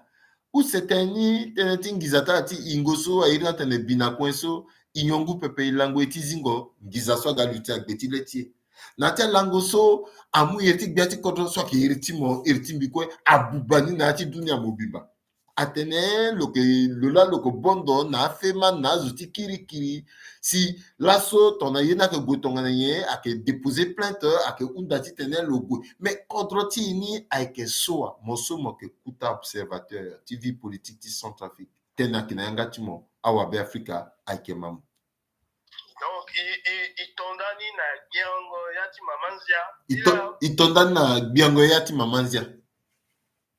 Use tënë ni, tënë ti nginza ti ala ti yingo so a iri ni atene binakuen so, e nyon ngu pepe, e lango e ti zingo nginza so aga luti na gbe ti le ti e. Na ya ti alango so, amu iri ti gbia ti kodro so ayeke iri ti mo, iri ti mbi kue, abuba ni na ya ti dunia mobimba. Atene lo yeke, lo laa lo yeke bondo na afeman na azo ti kirikiri. Si laso tongana ye ni ayeke gue tongana nyen, ayeke déposer plainte, ayeke hunda titene lo gue. Mais kodro ti e ni ayeke so wa? Mo so mo yeke kota observateur ti vie politique ti Centrafrique, tënë ayeke na yanga ti mo, awabe Afrika ayeke ma mo. Donc e, e, e to nda ni na gbiango ya ti mama Nzia. E to, e to nda ni na gbiango ya ti mama Nzia.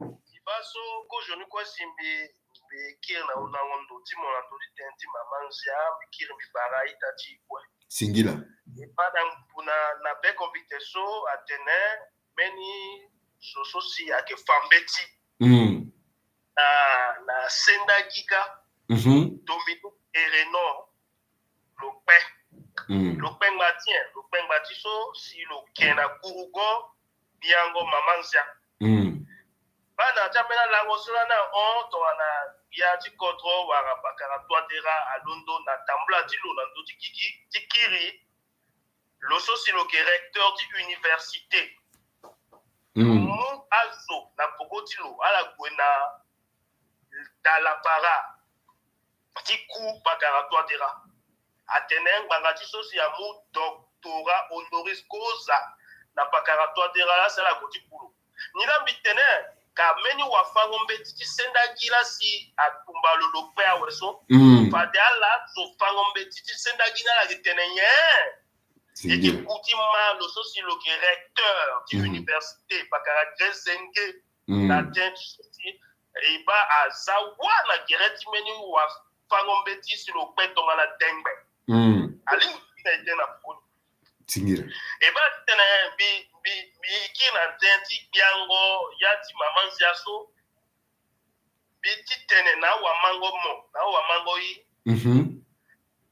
E baa so kozo ni kue si mbi, mbi kiri na hundango ndo ti mo na ndö ti tënë ti mama Nzia, mbi kiri mbi bara a-ita ti e kue. Singila. E baa na, na, na beko mbi te so atene mbeni zo so si ayeke fa mbeti. Mm. Na, na senda giga. Mhm. Dominique Erenor, lo kpe. Mm. Lo kpe ngbati, eh, lo kpe ngbati so si lo ke na gurugo biango mama Nzia. Mm. Baa na ya ti ambeni alango so lani ahon tongana gbia ti kodro wala pakara Touadéra alondo na tambula ti lo na ndö ti gigi ti kiri, lo so si lo ke recteur ti université. Mm. Mu azo na poko ti lo, ala gue na dalapara ti ku pakara Touadéra. Atene ngbanga ti so si amu doctorat honoris causa na pakara Touadéra laa si ala gue ti ku lo. Ni laa mbi tene Ka mbeni wafango-mbeti ti senda gi la si atumba lo lo kpe awe so. Mm. Fade ala zo fango-mbeti ti senda gi ni ala yeke tene nyen? Ye ti kuti ma lo so si lo yeke recteur ti université, pakara Grezenge, na tënë ti so si e baa aza wa na gere ti mbeni wafango-mbeti si lo kpe tongana dengbe. Alingbi ti na ete na koni. Tingire. E baa ti tene mbi, mbi, mbi kiri na tënë ti gbiango ya ti mama Nzia so. Mbi ti tene na awamango mo, na awamango i. Mhm.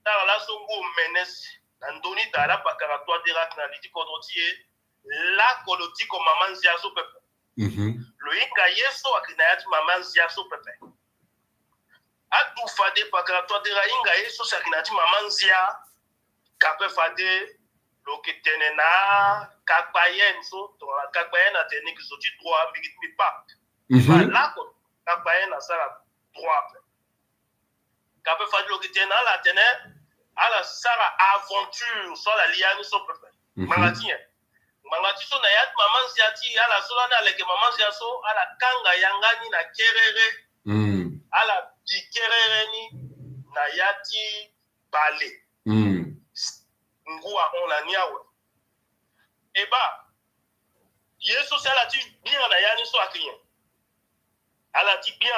Tara laso ngu omene si na ndoni daa la pakara Touadéra na li ti kodro ti e. Lako lo diko mama Nzia so pepe. Mhm. Lo hinga ye so ayeke na ya ti mama Nzia so pepe. Adu fade pakara Touadéra ahinga ye so si ayeke na ya ti mama Nzia. Ka pe fade lo yeke tene na Kagbayen so, tongana Kagbayen atene ni yeke zo ti droit, mbi yeke ti mbi pape. Mhm. Lako Kagbayen asara droit ape. Ka pe fade lo yeke tene na ala atene ala sara aventure so ala li ya ni so pepe. Mhm. Ngbanga ti nyen? Ngbanga ti so na ya ti mama Nzia ti ala so lani ala yeke mama Nzia so, ala kanga yanga ni na kerere. Mm. Ala bi kerere ni na ya ti bale. Mm. Ngu ahon na ni awe. E baa ye so si ala ti gbia na ya ni so ayeke nyen? Ala ti gbia,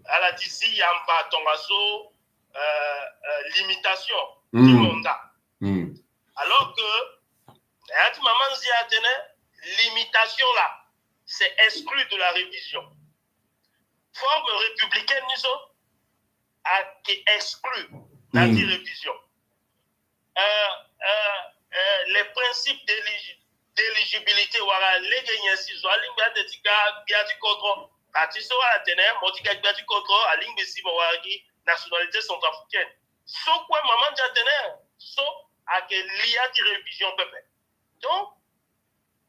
ala ti zi yamba tongaso, euh, euh, limitation ti mandat. Mm. Alors que na ya ti mama Nzia atene limitation là, c'est exclu de la révision. Forme républicaine ni so ayeke exclu na ti révision. Euh, euh, euh, les principes d'éligibilité wala lege nyen si zo alingbi ande ti ga gbia ti kodro. Ati so ala tene mo ti ga gbia ti kodro alingbi si mo wara gi nationalité centrafricaine. So kue mama Nzia atene so ayeke li ya ti révision pepe. Donc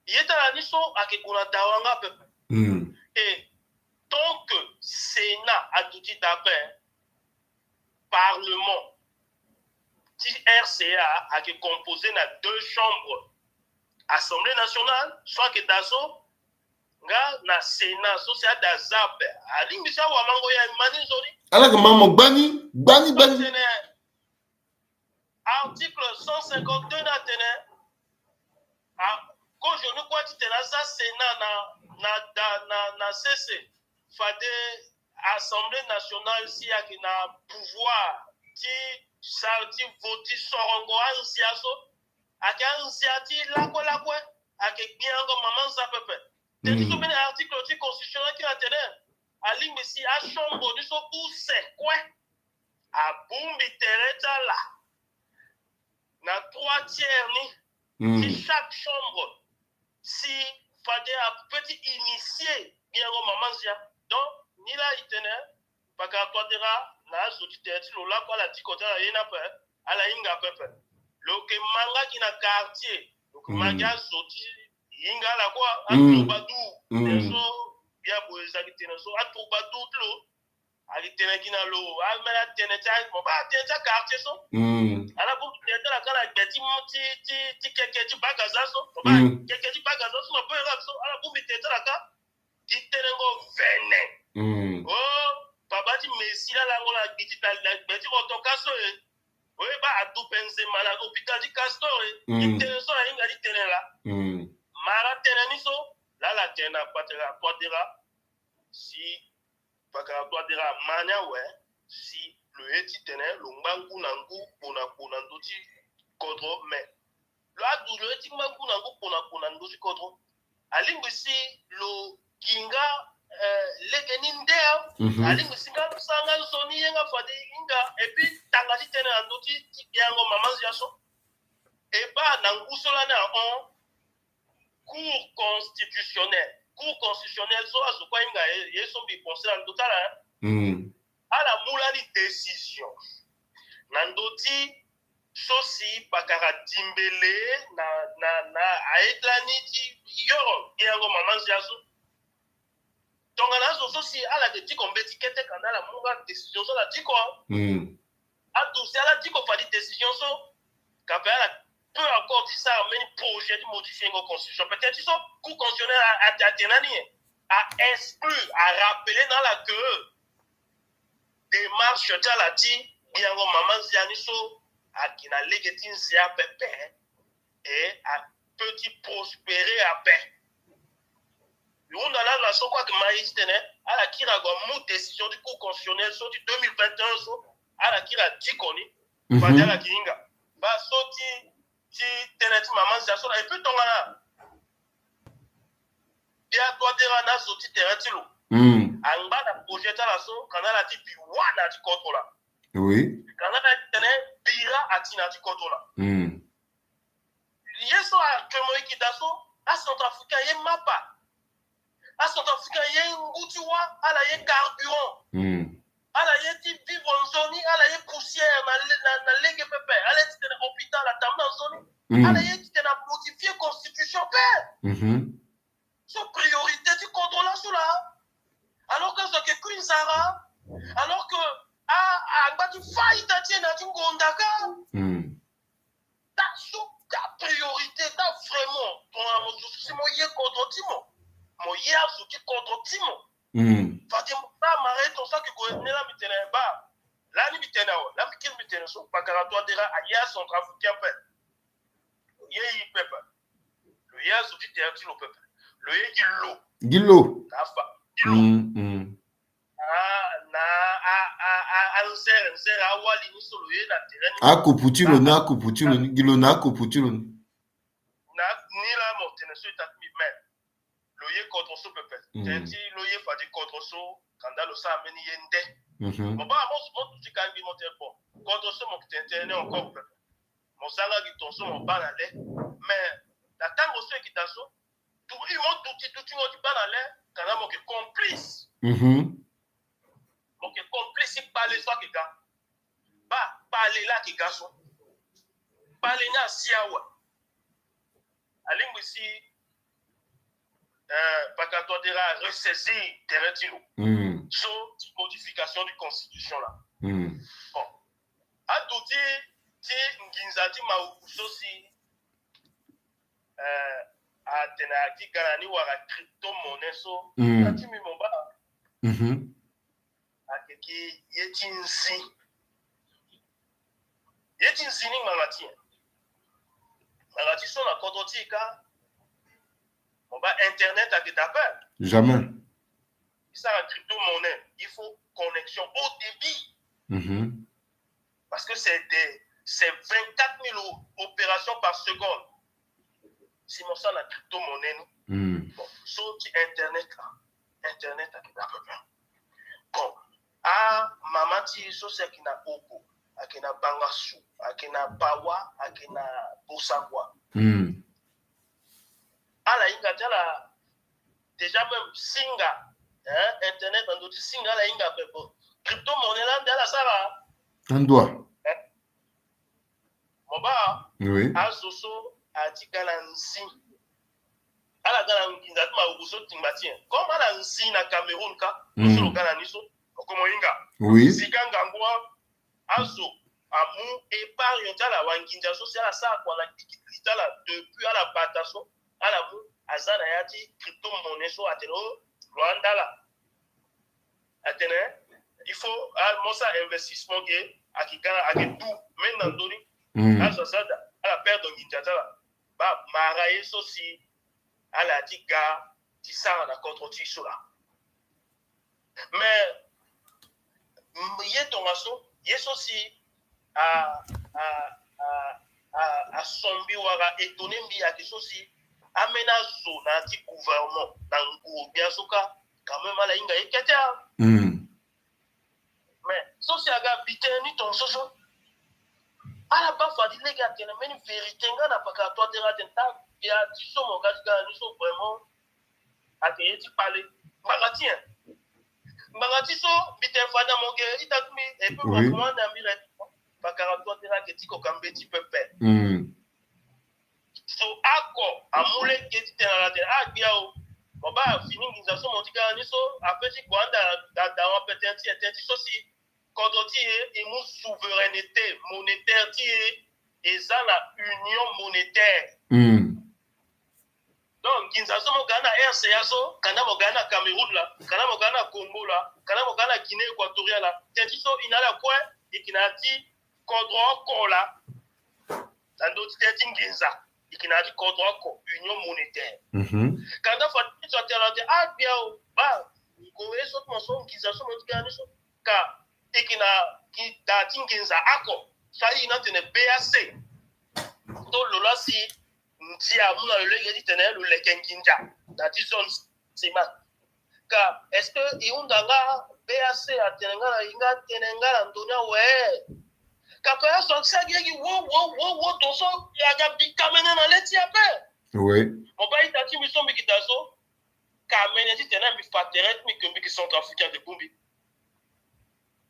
ye ti ala ni so ayeke gue na dawa nga pepe. Mm. Et tant que Sénat aduti daa ape, Parlement ti R C A ayeke composé na deux chambres. Assemblée nationale so ayeke daa so, nga na Sénat so si ada za ape. Alingbi si awamango ya ma ni nzoni. Ala yeke ma mo gbani, gbani, gbani. Article cent cinquante-deux ni atene, a, kozoni kue titene aza Sénat na, na, na, na, na sese, fade Assemblée nationale si ayeke na pouvoir ti sara ti voti sorongo anzia so, ayeke anzia ti lakue lakue, ayeke gbiango mama Nzia pepe. Teti so mbeni article ti constitution ni akiri atene, alingbi si achambres ni so use kue abongbi tere ti ala na trois tiers ni ti chaque chambre si fade ape ti initier gbiango mama Nzia. Donc ni laa e tene pakara Touadéra na azo ti tere ti lo lakue ala diko ti ala ye ni ape, ala hinga pepe. Lo yeke ma nga gi na quartier, lo yeke ma gi azo ti hinga ala kue, aturba du. Tene so bia boye eza gi tene so aturba du ti lo. Ayeke tene gi na lo, amene atene ti a, mo baa atene ti a quartier so. Mm. Ala bongbi tene ti ala ka na gbe ti, ti, ti, ti keke ti bagaza so. Mo baa keke ti bagaza so na Beurap so, ala bongbi tene ti ala ka. Gi tenengo vene. Mm. Oh, baba ti Messi la lango na gbi ti, na, na gbe ti motoka so e. Oyeba adu Benzema na hôpital ti Castor e. Mm. Gi tene so na hinga ti tene laa. Mm. Mara tene ni so, laa ala tene na patela Touadéra. Si pakara Touadéra ama ni awe si lo ye titene lo ngba ngu na ngu kpo na kpo na ndö ti kodro, mais lo adu lo ye ti ngba ngu na ngu kpo na kpo na ndö ti kodro. Alingbi si lo gi nga, eh, lege ni nde. Mhm. Alingbi si nga lo sara nga nzoni ye nga fade e hinga, et puis tanga ti tene na ndö ti, ti gbiango mama Nzia so. E baa na ngu so lani ahon, Cour constitutionnelle. Cour constitutionnelle so azo kue ahinga ye, ye so mbi pense na ndö ti ala, hein. Mm. Ala mu lani décision na ndö ti so si pakara dimbele na, na, na aye ti lani ti yoro gbiango mama Nzia so. Tongana azo so si ala yeke diko mbeti kete ka na ala mu nga décision so ala diko. Mm. Adu si ala diko fade décision so, ka pe ala peut encore ti sara mbeni projet ti modifiengo constitution. Peut-être so Cour constitutionnelle a, a, atene na ni nyen? a exclu, a rappelé na ala que démarche ti ala ti gbiango mama nzia ni so ayeke na lege ti nzia pepe, e apeut ti prospérer ape. Hunda na ala so kue ayeke ma ye titene ala kiri ague amu décision ti Cour constitutionnelle so ti deux mille vingt et un so, ala kiri adiko ni. Mhm. Fade ala yeke hinga. Baa so ti, ti tënë ti mama nzia so laa, e peut tongana bia Touadéra na azo ti terrain ti lo. Mm. Angba na projet ti ala so, ka na ala ti bi wa na ya ti kodro laa. Oui. Ka na ala ti tene bira ati na ya ti kodro laa. Mm. Ye so actuellement e yeke daa so, aCentrafricain aye mapa. ACentrafricain aye ngu ti wa, ala ye carburant. Mm. Ala ye ti vivre nzoni, ala ye poussière na le-, na, na lege pepe. Ala ye ti tene hôpital atambula nzoni. Mm. Ala ye ti tene amodifier constitution pe. Mhm. So priorité ti kodro laso laa. Alors que azo ayeke kui nzara. Alors que a, a, angba ti faillite ti e na ya ti ngonda kâ. Mm. Daa so daa priorité, daa vraiment, tongana mo zo so si mo ye kodro ti mo, mo ye azo ti kodro ti mo. Mm. Fade mo baa mara ye tongaso ayeke gue ni laa mbi tene baa. Lani mbi tene awe, lani mbi kiri mbi tene so, pakara Touadéra aye aCentrafricain ape. Lo ye ye pepe. Lo ye azo ti terrain ti lo pepe. Lo ye gi lo. Gi lo. Na afa. Gi lo. Mm, mm. Ah, na, ah, ah, ah, ah, nzere, nzere, awali ni so lo ye na terrain ni. Akupu ti lo ni, akupu ti lo ni, gi lo na akupu ti lo ni. Na ni laa mo tene so e ta ti mbi me. Lo ye kodro so pepe. Mm. Tene ti lo ye fade kodro so, kanda lo sara mbeni ye nde. Mhm. Mo baa mo, mo duti ka ngbi mo tene bon. Kodro so mo tene tene encore pepe. Mo zanga gi tongaso mo baa na le. Mais na tango so e yeke daa so, du-, i mo duti, dutingo ti baa na le, ka na mo yeke complice. Mhm. Mo yeke complice ti kpale so ayeke ga. Baa kpale laa ayeke ga so. Kpale ni asi awe. Alingbi si, eh, pakara Touadéra aressaisir terrain ti lo. Mm. So ti modification ti constitution laa. Mm. Bon. Aduti ti nginza ti mawuku so si, eh, atene ayeke ti ga na ni wala crypto-monnaie so. Mm. Ati mbi mo baa. Mhm. Ayeke gi ye ti nzi. Ye ti nzi ni ngbanga ti nyen? Ngbanga ti so na kodro ti e kâ. Mo baa internet ayeke daa ape. Jamais. E sara crypto-monnaie, il faut connexion haut débit. Mhm. Parce que c'est des, c'est vingt-quatre mille o-, opérations par seconde. Si mo sara na crypto-monnaie ni. Mm. Bon, so ti internet laa. Internet ayeke daa pepe. Bon, amama ti e so si ayeke na Ogo, ayeke na Bangassou, ayeke na Bawa, ayeke na Bossagoa. Mm. Ala hinga ti ala déjà même singa, hein, internet na ndö ti singa ala hinga ape. Bon, crypto-monnaie laa nde ala sara. Andoa. Hein? Mo baa. Oui. Azo so ati ga na nzi. Ala ga na nginza ti mawuku so tingba ti nyen? Comme ala nzi na Cameroun kâ. Mm. So lo ga na ni so. Oko mo hinga. Oui. Sika ngangu wa, azo amu épargne ti ala, wanginza so si ala sara kua na gigi ti ala depuis ala bata so, ala mu aza na ya ti crypto-monnaie so atene o, lo anda ala. Atene il faut, ah, mo sara investissement ge, ayeke ga, ayeke du même na ndö ni. Mm. Azo aza daa, ala perdre nginza ti ala. Baa mara ye so si ala ti ga ti sara na kodro ti e so laa. Mais, mm, ye tongaso, ye so si a, a, a, a, asombi wala étonné mbi ayeke so si ambeni azo na ya ti gouvernement na ngurugbia so kâ, quand même ala hinga ye kete, ah. Mm. Mais so si aga bi tënë ni tongaso so, ala baa fade lege atene mbeni vérité nga na pakara Touadéra atene taa gbia ti so mo ga ti ga na ni so vraiment ayeke ye ti kpale. Ngbanga ti nyen? Ngbanga ti so mbi tene fade na mo ge, ita ti mbi, et puis, oui, mo commande na mbi le, pakara Touadéra ayeke ti koka mbeti pepe. Mm. So oko amu lege ti tene na ala atene, ah, gbia o, mo baa fini nginza so mo ti ga na ni so, ape ti gue anda na dawa ape, tënë ti nyen? Tënë ti so si kodro ti e e mu souveraineté monétaire ti e, e za na union monétaire. Mm. Donc nginza so mo ga na R C A so, kanda mo ga na Cameroun la, kanda mo ga na Congo la, kanda mo ga na Guinée Équatoriale la, teti so i na ala kue, i yeke na ya ti kodro oko la. Na ndö ti teti nginza, i yeke na ya ti kodro oko, union monétaire. Mhm. Kanda fade ti so atene atene, ah, gbia o, baa, ngu ye so ti mo so, nginza so mo ti ga ni so. Ka i yeke na gi-, da ti nginza oko so airi ni atene B A C. Ndo lo laa si ndia amu na lo lege titene lo leke nginza na ti zone CEMAC. Ka est-ce que i hunda nga B A C atene nga na i nga tene nga na ndö ni awe? Ka pe azo ake si agi agi wo, wo, wo, wo, tongaso aga bi kamene na le ti ape. Oui. Mo baa ita ti mbi so mbi yeke daa so, kamene titene mbi fa tere ti mbi ke mbi yeke centrafricain de Gombe.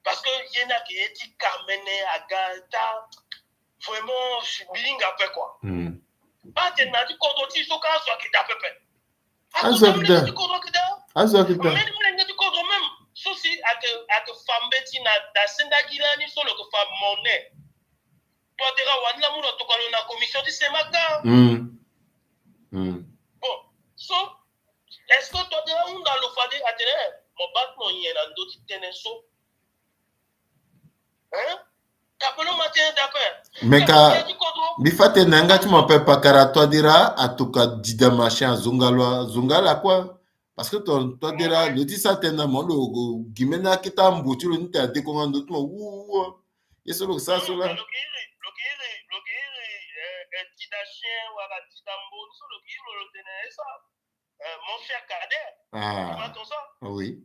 Parce que ye ni ayeke ye ti kamene aga ta, vraiment, mbi hinga ape quoi. Hmm. Baa atene na ya ti kodro ti e so kâ azo ayeke daa pepe. Azo ayeke daa. Azo ayeke daa. Même molenge ti kodro même. So si ayeke, ayeke fa mbeti na, na sendagi lani so lo yeke fa monnaie. Touadéra wani la mu lo tokua lo na commission ti CEMAC. Hmm. Hmm. Bon, so est-ce que Touadéra hunda lo fade atene, eh, mo baa ti mo nyen na ndö ti tënë so? Hein? Ka pe lo ma tënë daa ape. Mais ka mbi fa tene na yanga ti mo ape, pakara Touadéra atokua dida machin, azonga lo, azonga ala kue. Parce que to, Touadéra, lo ti sara tënë na mo, lo gi mbeni akete ambo ti lo ni tene adekonga ndö ti mo wu wu. Ye so lo ke sara so laa. Lo ke iri, lo ke iri, lo ke iri, eh, eh, dida chien wala dida mbo ni so lo ke iri lo, lo tene e sara. Euh, mon cher Kader, ah, tu m'entends ça? Oui.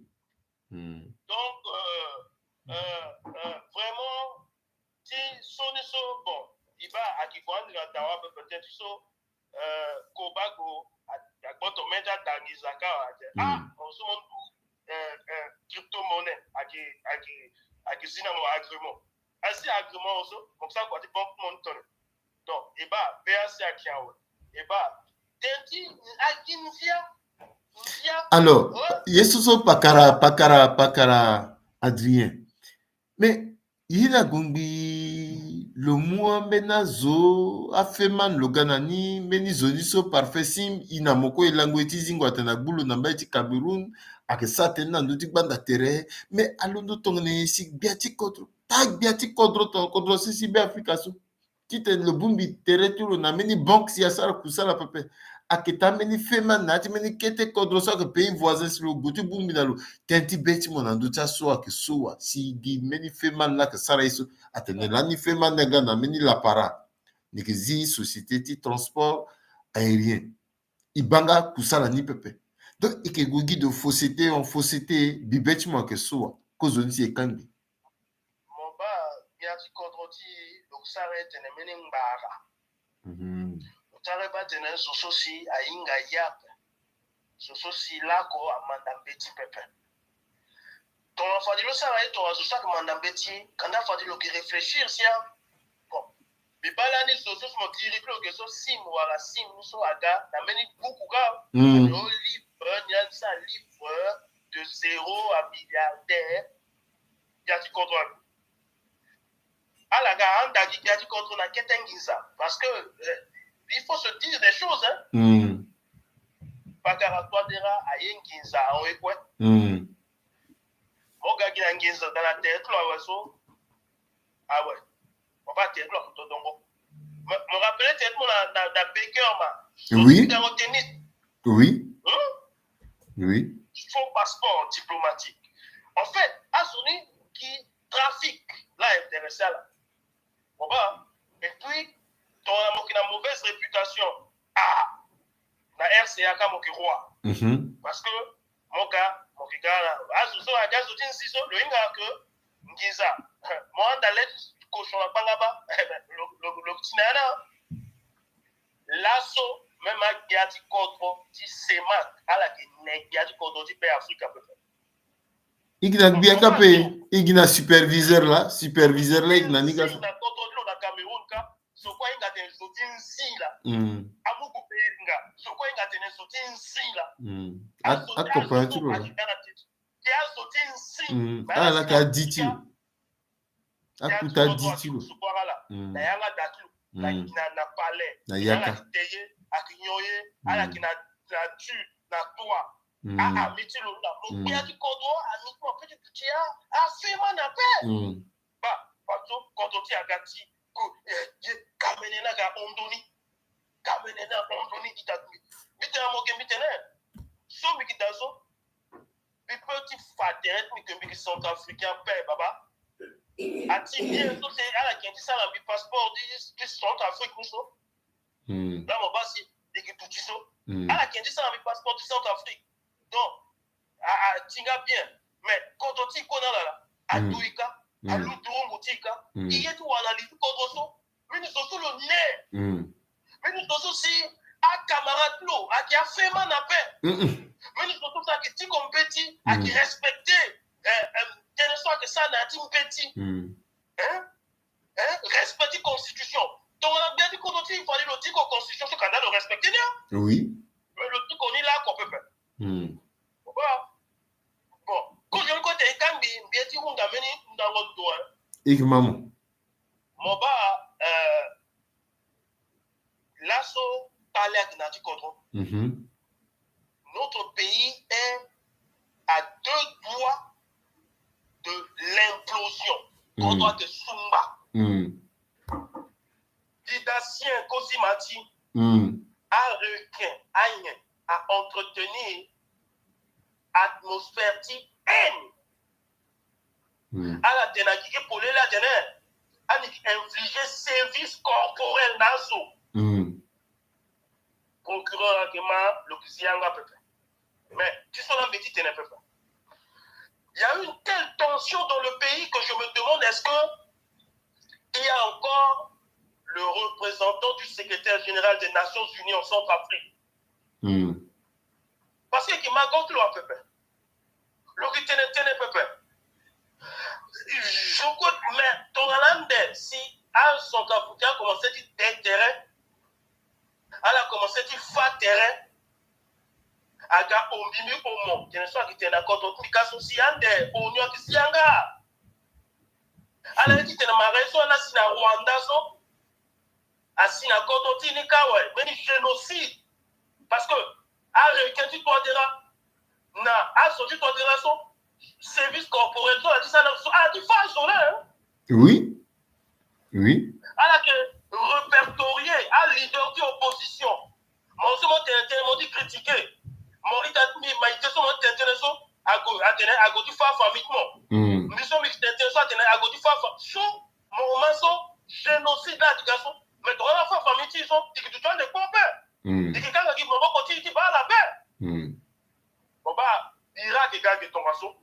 Hmm. Donc, euh, euh, euh, vraiment, ti so ni so, bon, i baa ayeke gue ande na dawa ape, peut-être ti so, euh, Kobago a, agboto mê ti ada nginza kâ, ate, hmm, ah, mo so mo ndu, euh, euh, crypto-monnaie, ayeke, ayeke, ayeke zi na mo agrément. Asi agrément so, mo ke sara kua ti banque ti mo ni tone. Donc, e baa, B A C ayeke awe. E baa, teti agi ndia, ndia. Alors, ouais, ye so so pakara, pakara, pakara Adrien. Mais, ye ni ague ngbii lo mu ambeni azo, afema ni lo ga na ni, mbeni zo ni so parfait si i na mo kue e lango ye ti zingo atene agbu lo na mbai ti Cameroun, ayeke sara tënë na ndö ti gbanda tere. Mais alondo tongana nyen si gbia ti kodro, taa gbia ti kodro, tongana kodro sese Be Afrika so. Titene lo bongbi tere ti lo na mbeni banque si asara kusala pepe. Ayeke taa mbeni fema na ya ti mbeni kete kodro so ayeke pays voisin si lo gue ti bongbi na lo. Tënë ti be ti mo na ndö ti aso ayeke so wa si gi mbeni fema ni laa ayeke sara ye so. Atene lani fema ni aga na mbeni lapara. Ni yeke zi société ti transport aérien. E baa nga kusala ni pepe. Donc e yeke gue gi de fausseté en fausseté, bibe ti mo ayeke so wa. Kozo ni si e kangbi. Mo baa gbia ti kodro ti e lo ke sara ye tene mbeni ngbara. Mhm. Lo tara ye baa tene zo so si ahinga ye ape. Zo so si laoko amanda mbeti pepe. Tongana fade lo sara ye tongana zo so ayeke manda mbeti, kanda fade lo yeke réfléchir si a. Bon. Mbi baa lani zo so si mo kiri ti lo yeke so sim wala sim ni so aga na mbeni buku kâ. Mm. Alo livre, ni lani sara livre de zéro à milliardaire. Gbia ti kodro ape. Ala ga ahanda gi gbia ti kodro na kete nginza. Parce que, euh, il faut se dire des choses, hein. Mm. Pakara Touadéra aye nginza ahon ye kue. Mm. Mo ga gi na nginza dans la tere ti lo awe so. Awe. Mo baa tere ti lo akoto dongo. Mo, mo rappele tere ti mo na, na, na Baker ma. Oui. Tennis. Oui. Hmm? Oui. Faux passeport diplomatique. En fait, azo ni gi trafic la intéressé ala. Mo baa, et puis, tongana mo yeke na mauvaise réputation, ah, na R C A kâ mo yeke roi. Mhm. Parce que mo ga, mo yeke ga na azo so ake azo ti nzi so, lo hinga ke nginza. Mo handa le ti cochon na kpanga baa, lo, lo, lo ti na ya na. Laso, même agbia ti kodro ti CEMAC, ala yeke ne gbia ti kodro ti Be Afrika pepe. E gi na gbia kâ pe, e gi na superviseur la, superviseur la e gi na ni kâ so. Na kodro ti lo na Cameroun kâ, zo kue ahinga tene zo ti nzi la. Mm. Amu gu pe e hinga, zo kue ahinga tene zo ti nzi la. Mm. A, a comprendre ti lo la. Ti azo ti nzi. Mm. Ala laa ka di ti lo. Akuta di ti lo. Mm. Na yanga da ti lo. Mm. Na, na, na palais. Na yaka. Ala yeke te ye, ayeke nyon ye, ala yeke na la tue na toi. Ah, ah, mi ti lo la mo kpia ti kodro, ah, mi ti mo pe ti duti, ah, ah, fema na pe. Ba, bato kodro ti aga ti ko, eh, ye, kamene na ga ondoni. Kamene na ondoni ita ti mi. Mi tene mo ke mi tene. So mi kita so. Mbi pe ti fa tere ti mbi ke mbi ke Centrafricain ape, baba. Ati bien so si ala yeke ti sara mbi passeport ti, ti Centrafrique ni so. Hmm. Là, mo baa si mbi ke duti so. Hmm. Ala yeke ti sara mbi passeport ti Centrafrique. Donc, a, a, ti nga bien. Mais kodro ti e kue na ala la. A, hmm, dui ka. Hmm. A, lu durungu ti e ka. Hmm. E ye ti wara li ti kodro so. Mbeni zo so lo ne. Mm. Mbeni zo so si acamarade ti lo ayeke afema na pe. Mm-mm. Mbeni zo so si ayeke ti ko mbeti, ayeke, mm, respecté, eh, eh, tënë so ayeke sara na ya ti mbeti. Mm. Hein? Hein? Respect ti constitution. Tongana gbia ti kodro ti e fade lo ti ko constitution so ka da lo respecté ni, hein? Oui. Mais lo ti ko ni lako pepe. Mm. Bon, bon. Kozo ni kue tene e kangbi mbi ye ti hunda mbeni hundango ndo, hein? Eke ma mo. Mo baa, eh, laso kpale ayeke na ya ti kodro. Mhm. Notre pays est à deux doigts de l'implosion. Mm. Kodro ayeke sungba. Mm. Dida sien kosi ma ti. Mm. Arequin ayen a entretenir atmosphère ti haine. Mm. Ala tene na gigi polele atene ani ke infliger service corporel na azo. Mm. Procureur ayeke ma lo ke zi yanga pepe. Mais ti so la mbi ti tene pepe. Il y a eu une telle tension dans le pays que je me demande, est-ce que il y a encore le représentant du secrétaire général des Nations Unies en Centrafrique? Mm. Parce que ki ma gonte lo apepe. Lo ki tene tene pepe. Je crois, mais tongana ande si acentrafricain akomanse ti te tere, ala komanse ti fa tere, aga ombi mbi omo, tene so ayeke tene na kodro ti mbi ka so si ande onu ayeke si yanga. Ala ye ti tene marais so ala si na Rwanda so, asi na kodro ti ni ka awe, mbeni génocide. Parce que arequin ti toi dera na azo ti toi dera so, service corporel so ala ti sara so, ala ti fa azo la, hein? Oui. Oui. Ala ke répertorier aleader ti opposition. Mo so mo tene tene mo ti critiquer. Mo ita ti mbi ma ite so mo tene tene so ago, atene ago ti fa famille ti mo. Mm. Mbi so mbi tene tene so atene ago ti fa fa so. Mo ma so génocide la ti ga so. Mais tongana fa famille ti so, ti ki duti ande kpo ape. Mm. Ti ki kanga gi maboko ti, ti baa ala ape. Mm. Mo baa bira ayeke ga ayeke tongaso.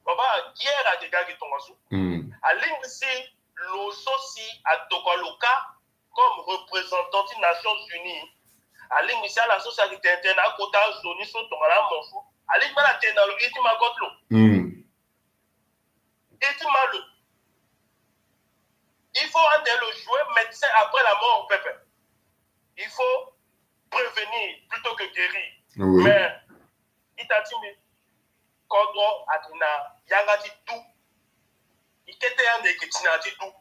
Mo baa guerre ayeke ga ayeke tongaso. Mm. Alingbi si lo so si atokua lo ka comme représentant ti Nations Unies. Alingbi si ala so si ayeke tene tene na akota azo ni so tongana amo so, alingbi ala tene na lo ye ti ma go ti lo. Mm. Ye ti ma lo. Il faut ande lo jouer médecin après la mort pepe. Il faut prévenir plutôt que guérir. Oui. Mais ita ti mbi, kodro ayeke na yanga ti du. E kete ande e yeke ti na ya ti du.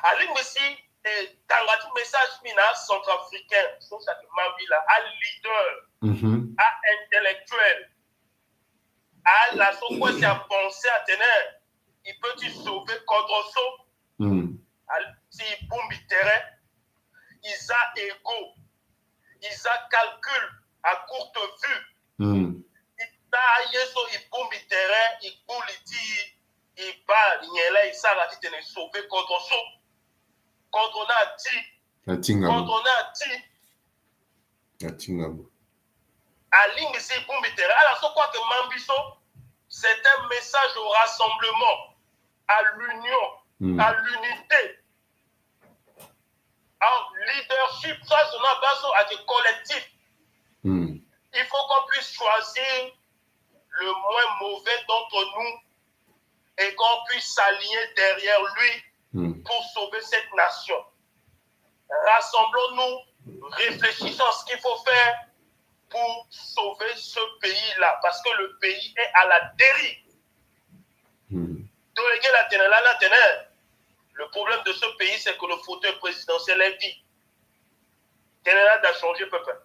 Alingbi si e tanga ti message ti mbi na acentrafricain so si ayeke ma mbi la, aleader, mhm, aintellectuel, ala so kue si apense atene e peut ti sauver kodro so. Mm. Al-, si e bongbi tere, e za ego, e za calcul à courte vue. Mm. E za aye so e bongbi tere, e gbu li ti e, e baa nyen laa e sara titene e sauver kodro so. Kodro ni ati. Atinga bo. Kodro ni ati. Atinga bo. Alingbi si e bongbi tere. Ala so kue ayeke ma mbi so, c'est un message au rassemblement, à l'union, mm, à l'unité. Alors, leadership so azo ni abaa so ayeke collectif. Mm. Il faut qu'on puisse choisir le moins mauvais d'entre nous et qu'on puisse s'aligner derrière lui, mm, pour sauver cette nation. Rassemblons-nous, réfléchissons à ce qu'il faut faire pour sauver ce pays-là, parce que le pays est à la dérive. Mm. Donc, le gars là, tene là, là, tene, le problème de ce pays, c'est que le fauteuil présidentiel est vide. Tene là, doit changer, peuple.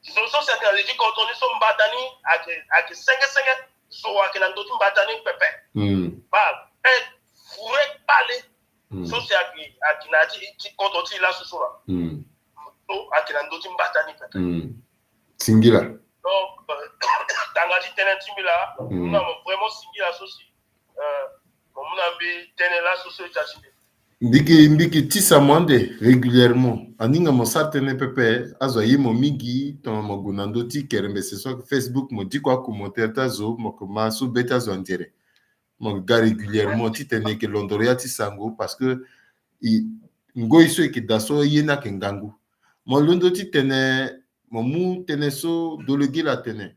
Zo so si ayeke na li ti kodro ni so mbata ni ayeke, ayeke senge senge. Zo ayeke na ndö ti mbata ni pepe. Baa, e, fure kpale. So si ayeke, ayeke na ya ti, ti kodro ti e laso so laa. So ayeke na ndö ti mbata ni pepe. Singila. Donc, euh, tanga ti tënë ti mbi laa, mbi na mo vraiment singila so si, euh, mo mu na mbi tënë laso so e ta ti mbi. Mbi yeke, mbi yeke tisa mo ande régulièrement. Aninga mo sara tënë pepe, azo aye mo mingi, tongana mo gue na ndö ti kerembese so ayeke Facebook, mo diko acommentaire ti azo, mo yeke ma so be ti azo anzere. Mo ga régulièrement titene e yeke londo ya ti sango, parce que e, ngoi so e yeke daa so ye ni ayeke ngangu. Mo londo titene mo mu tënë so dolo gi la tene.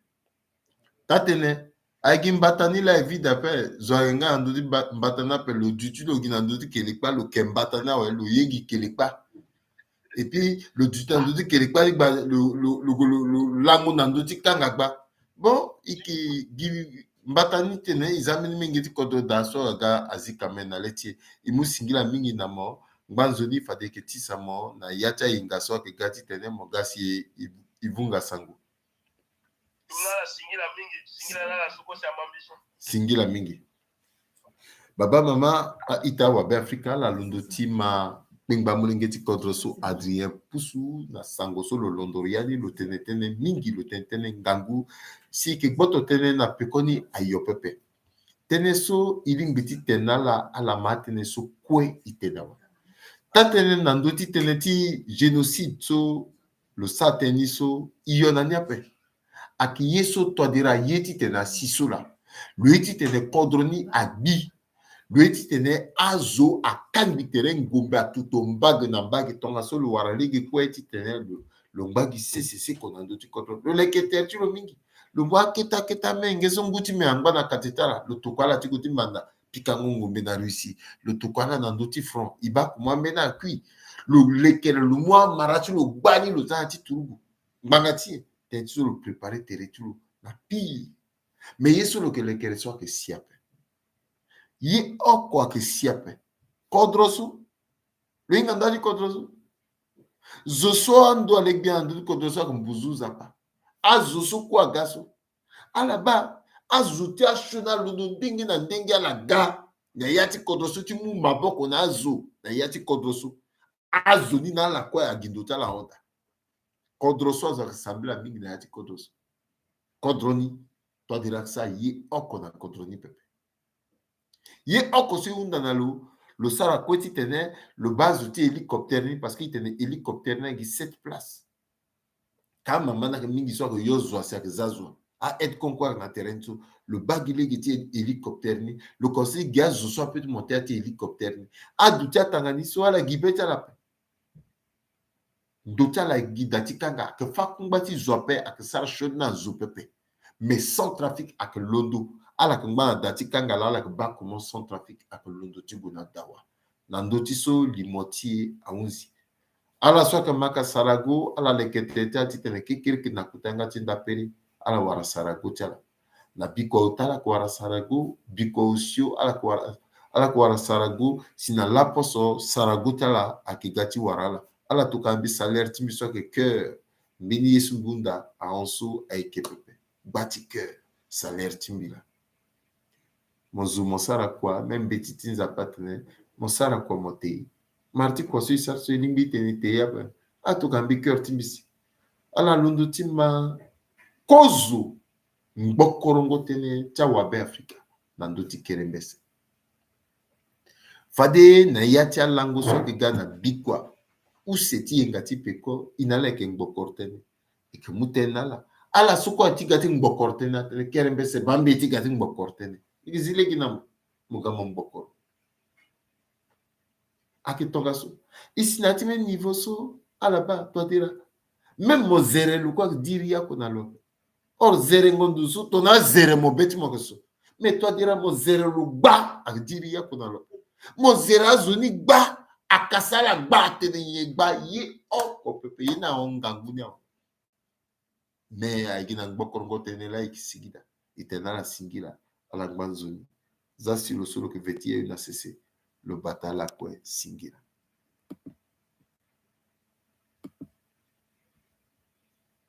Taa-tënë, a gi mbata ni laa e vide ape, zo ayeke nga na ndö ti mba-, mbata ni ape, lo duti lo gi na ndö ti kelekpa, lo ke mbata ni awe, lo ye gi kelekpa. Et puis lo duti na ndö ti kelekpa ti gba, lo, lo, lo, lo, lo lango na ndö ti kanga gba. Bon, e yeke gi mbata ni tene e za mbeni mingi ti kodro daa so aga azi kame na le ti e. E mu singila mingi na mo, ngba nzoni fade e yeke tisa mo na ya ti ahinga so ayeke ga titene mo ga si e, e, e vunga sango. Singila mingi, singila na ala so kue si amambi so. Singila mingi. Baba, mama, a-ita, wabe Afrika, ala londo ti ma kpengba molenge ti kodro so, Adrien Pusu, na sango so lo londo ya ni, lo tene tënë mingi, lo tene tënë ngangu, si e yeke gboto tënë na pekoni ayo pepe. Tënë so e lingbi ti tene na ala, ala ma atënë so kue e tene awe. Taa-tënë na ndö ti tënë ti génocide so lo sara tënë ni so, e yo na ni ape. Ayeke ye so toit de ra ye titene asi so laa. Lo ye titene kodro ni agbi. Lo ye titene azo akangbi tere ngombe atuto mbage na mbage, tongaso lo wara lege kue titene lo, lo ngba gi sese seko na ndö ti kodro. Lo leke tere ti lo mingi. Lo mu akete akete amenge so ngu ti me angba na kate ti ala, lo tokua ala ti gue ti manda pikango ngombe na Russie, lo tokua ala na ndö ti front, e baa kuma ambeni akui. Lo lekere, lo mu amara ti lo gba ni, lo za na ti turugu. Ngbanga ti e, tënë ti so lo prépare tere ti lo na pire. Mais ye so lo yeke lekere so ayeke si ape. Ye oko ayeke si ape. Kodro so, lo hinga ndali kodro so. Zo so ando alekbia na ndö ti kodro so ayeke mbuzu Nzapa. Azo so kue aga so. Ala baa, azo ti asioni alondo ndenge na ndenge ala ga na ya ti kodro so ti mu maboko na azo na ya ti kodro so. Azo ni na ala kue agi ndo ti ala hon daa. Kodro so azo ayeke sambela mingi na ya ti kodro so. Kodro ni, toit de ra ayeke sara ye oko na kodro ni pepe. Ye oko so e hunda na lo, lo sara kue titene lo baa zo ti hélicoptère ni, parce que e tene hélicoptère ni agi sept places. Ka mama ni ayeke mingi so ayeke yo zo asi ayeke za zo. A-aide-camp kue ayeke na terrain so, lo baa gi lege ti hélicoptère ni, lo conseil gi azo so apeut ti monter ya ti hélicoptère ni. Aduti atanga ni so ala gi be ti ala ape. Ndo ti ala gi da ti kanga, ayeke fâ kungba ti zo ape, ayeke sara sioni na zo pepe. Mais Centrafrique ayeke londo. Ala yeke ngba na da ti kanga laa, ala yeke baa comment Centrafrique ayeke londo ti gue na dawa. Na ndö ti so limo ti e ahunzi. Ala so ayeke ma ka sarago, ala leke tene ti ala titene kekereke na kota yanga ti ndapere, ala wara sarago ti ala. Na bikua ota ala yeke wara sarago, bikua osio ala yeke wara, ala yeke wara sarago, si na laposo sarago ti ala ayeke ga ti wara ala. Ala tokua na mbi salaire ti mbi so ayeke cœur, mbeni ye so mbi hunda ahon so ayeke pepe. Gba ti cœur, salaire ti mbi laa. Mo zo mo sara kua, même mbeti ti Nzapa atene mo sara kua mo te. Mara ti kua so e sara so e lingbi tene e te ye ape. Ala tokua na mbi cœur ti mbi si ala londo ti ma kozo ngbokorongo tënë ti awabe Afrika na ndö ti kerembese. Fade na ya ti alango so ayeke ga na bikua use ti yenga ti peko, e na ala yeke ngbokoro tënë. E yeke mu tënë na ala. Ala so kue aye ti ga ti ngbokoro tënë atene kerembese baa mbi ye ti ga ti ngbokoro tënë. E yeke zi lege na mo, mo ga mo ngbokoro. Ayeke tongaso. E si na ya ti même niveau so ala baa toit de ra. Même mo zere lo kue ayeke diri yako na lo. Or zerengo ndo so tongana azere mo be ti mo ayeke so. Mais toit de ra mo zere lo gba ayeke diri yako na lo. Mo zere azo ni gba akasa ala gba atene nyen gba ye oko pepe ye ni ahon ngangu ni awe. Mais ayeke na ngbokoro ngo tënë laa e yeke sigi daa. E tene na ala singila, ala ngba nzoni. Za si lo so lo yeke ve ti ye na sese, lo bata ala kue singila.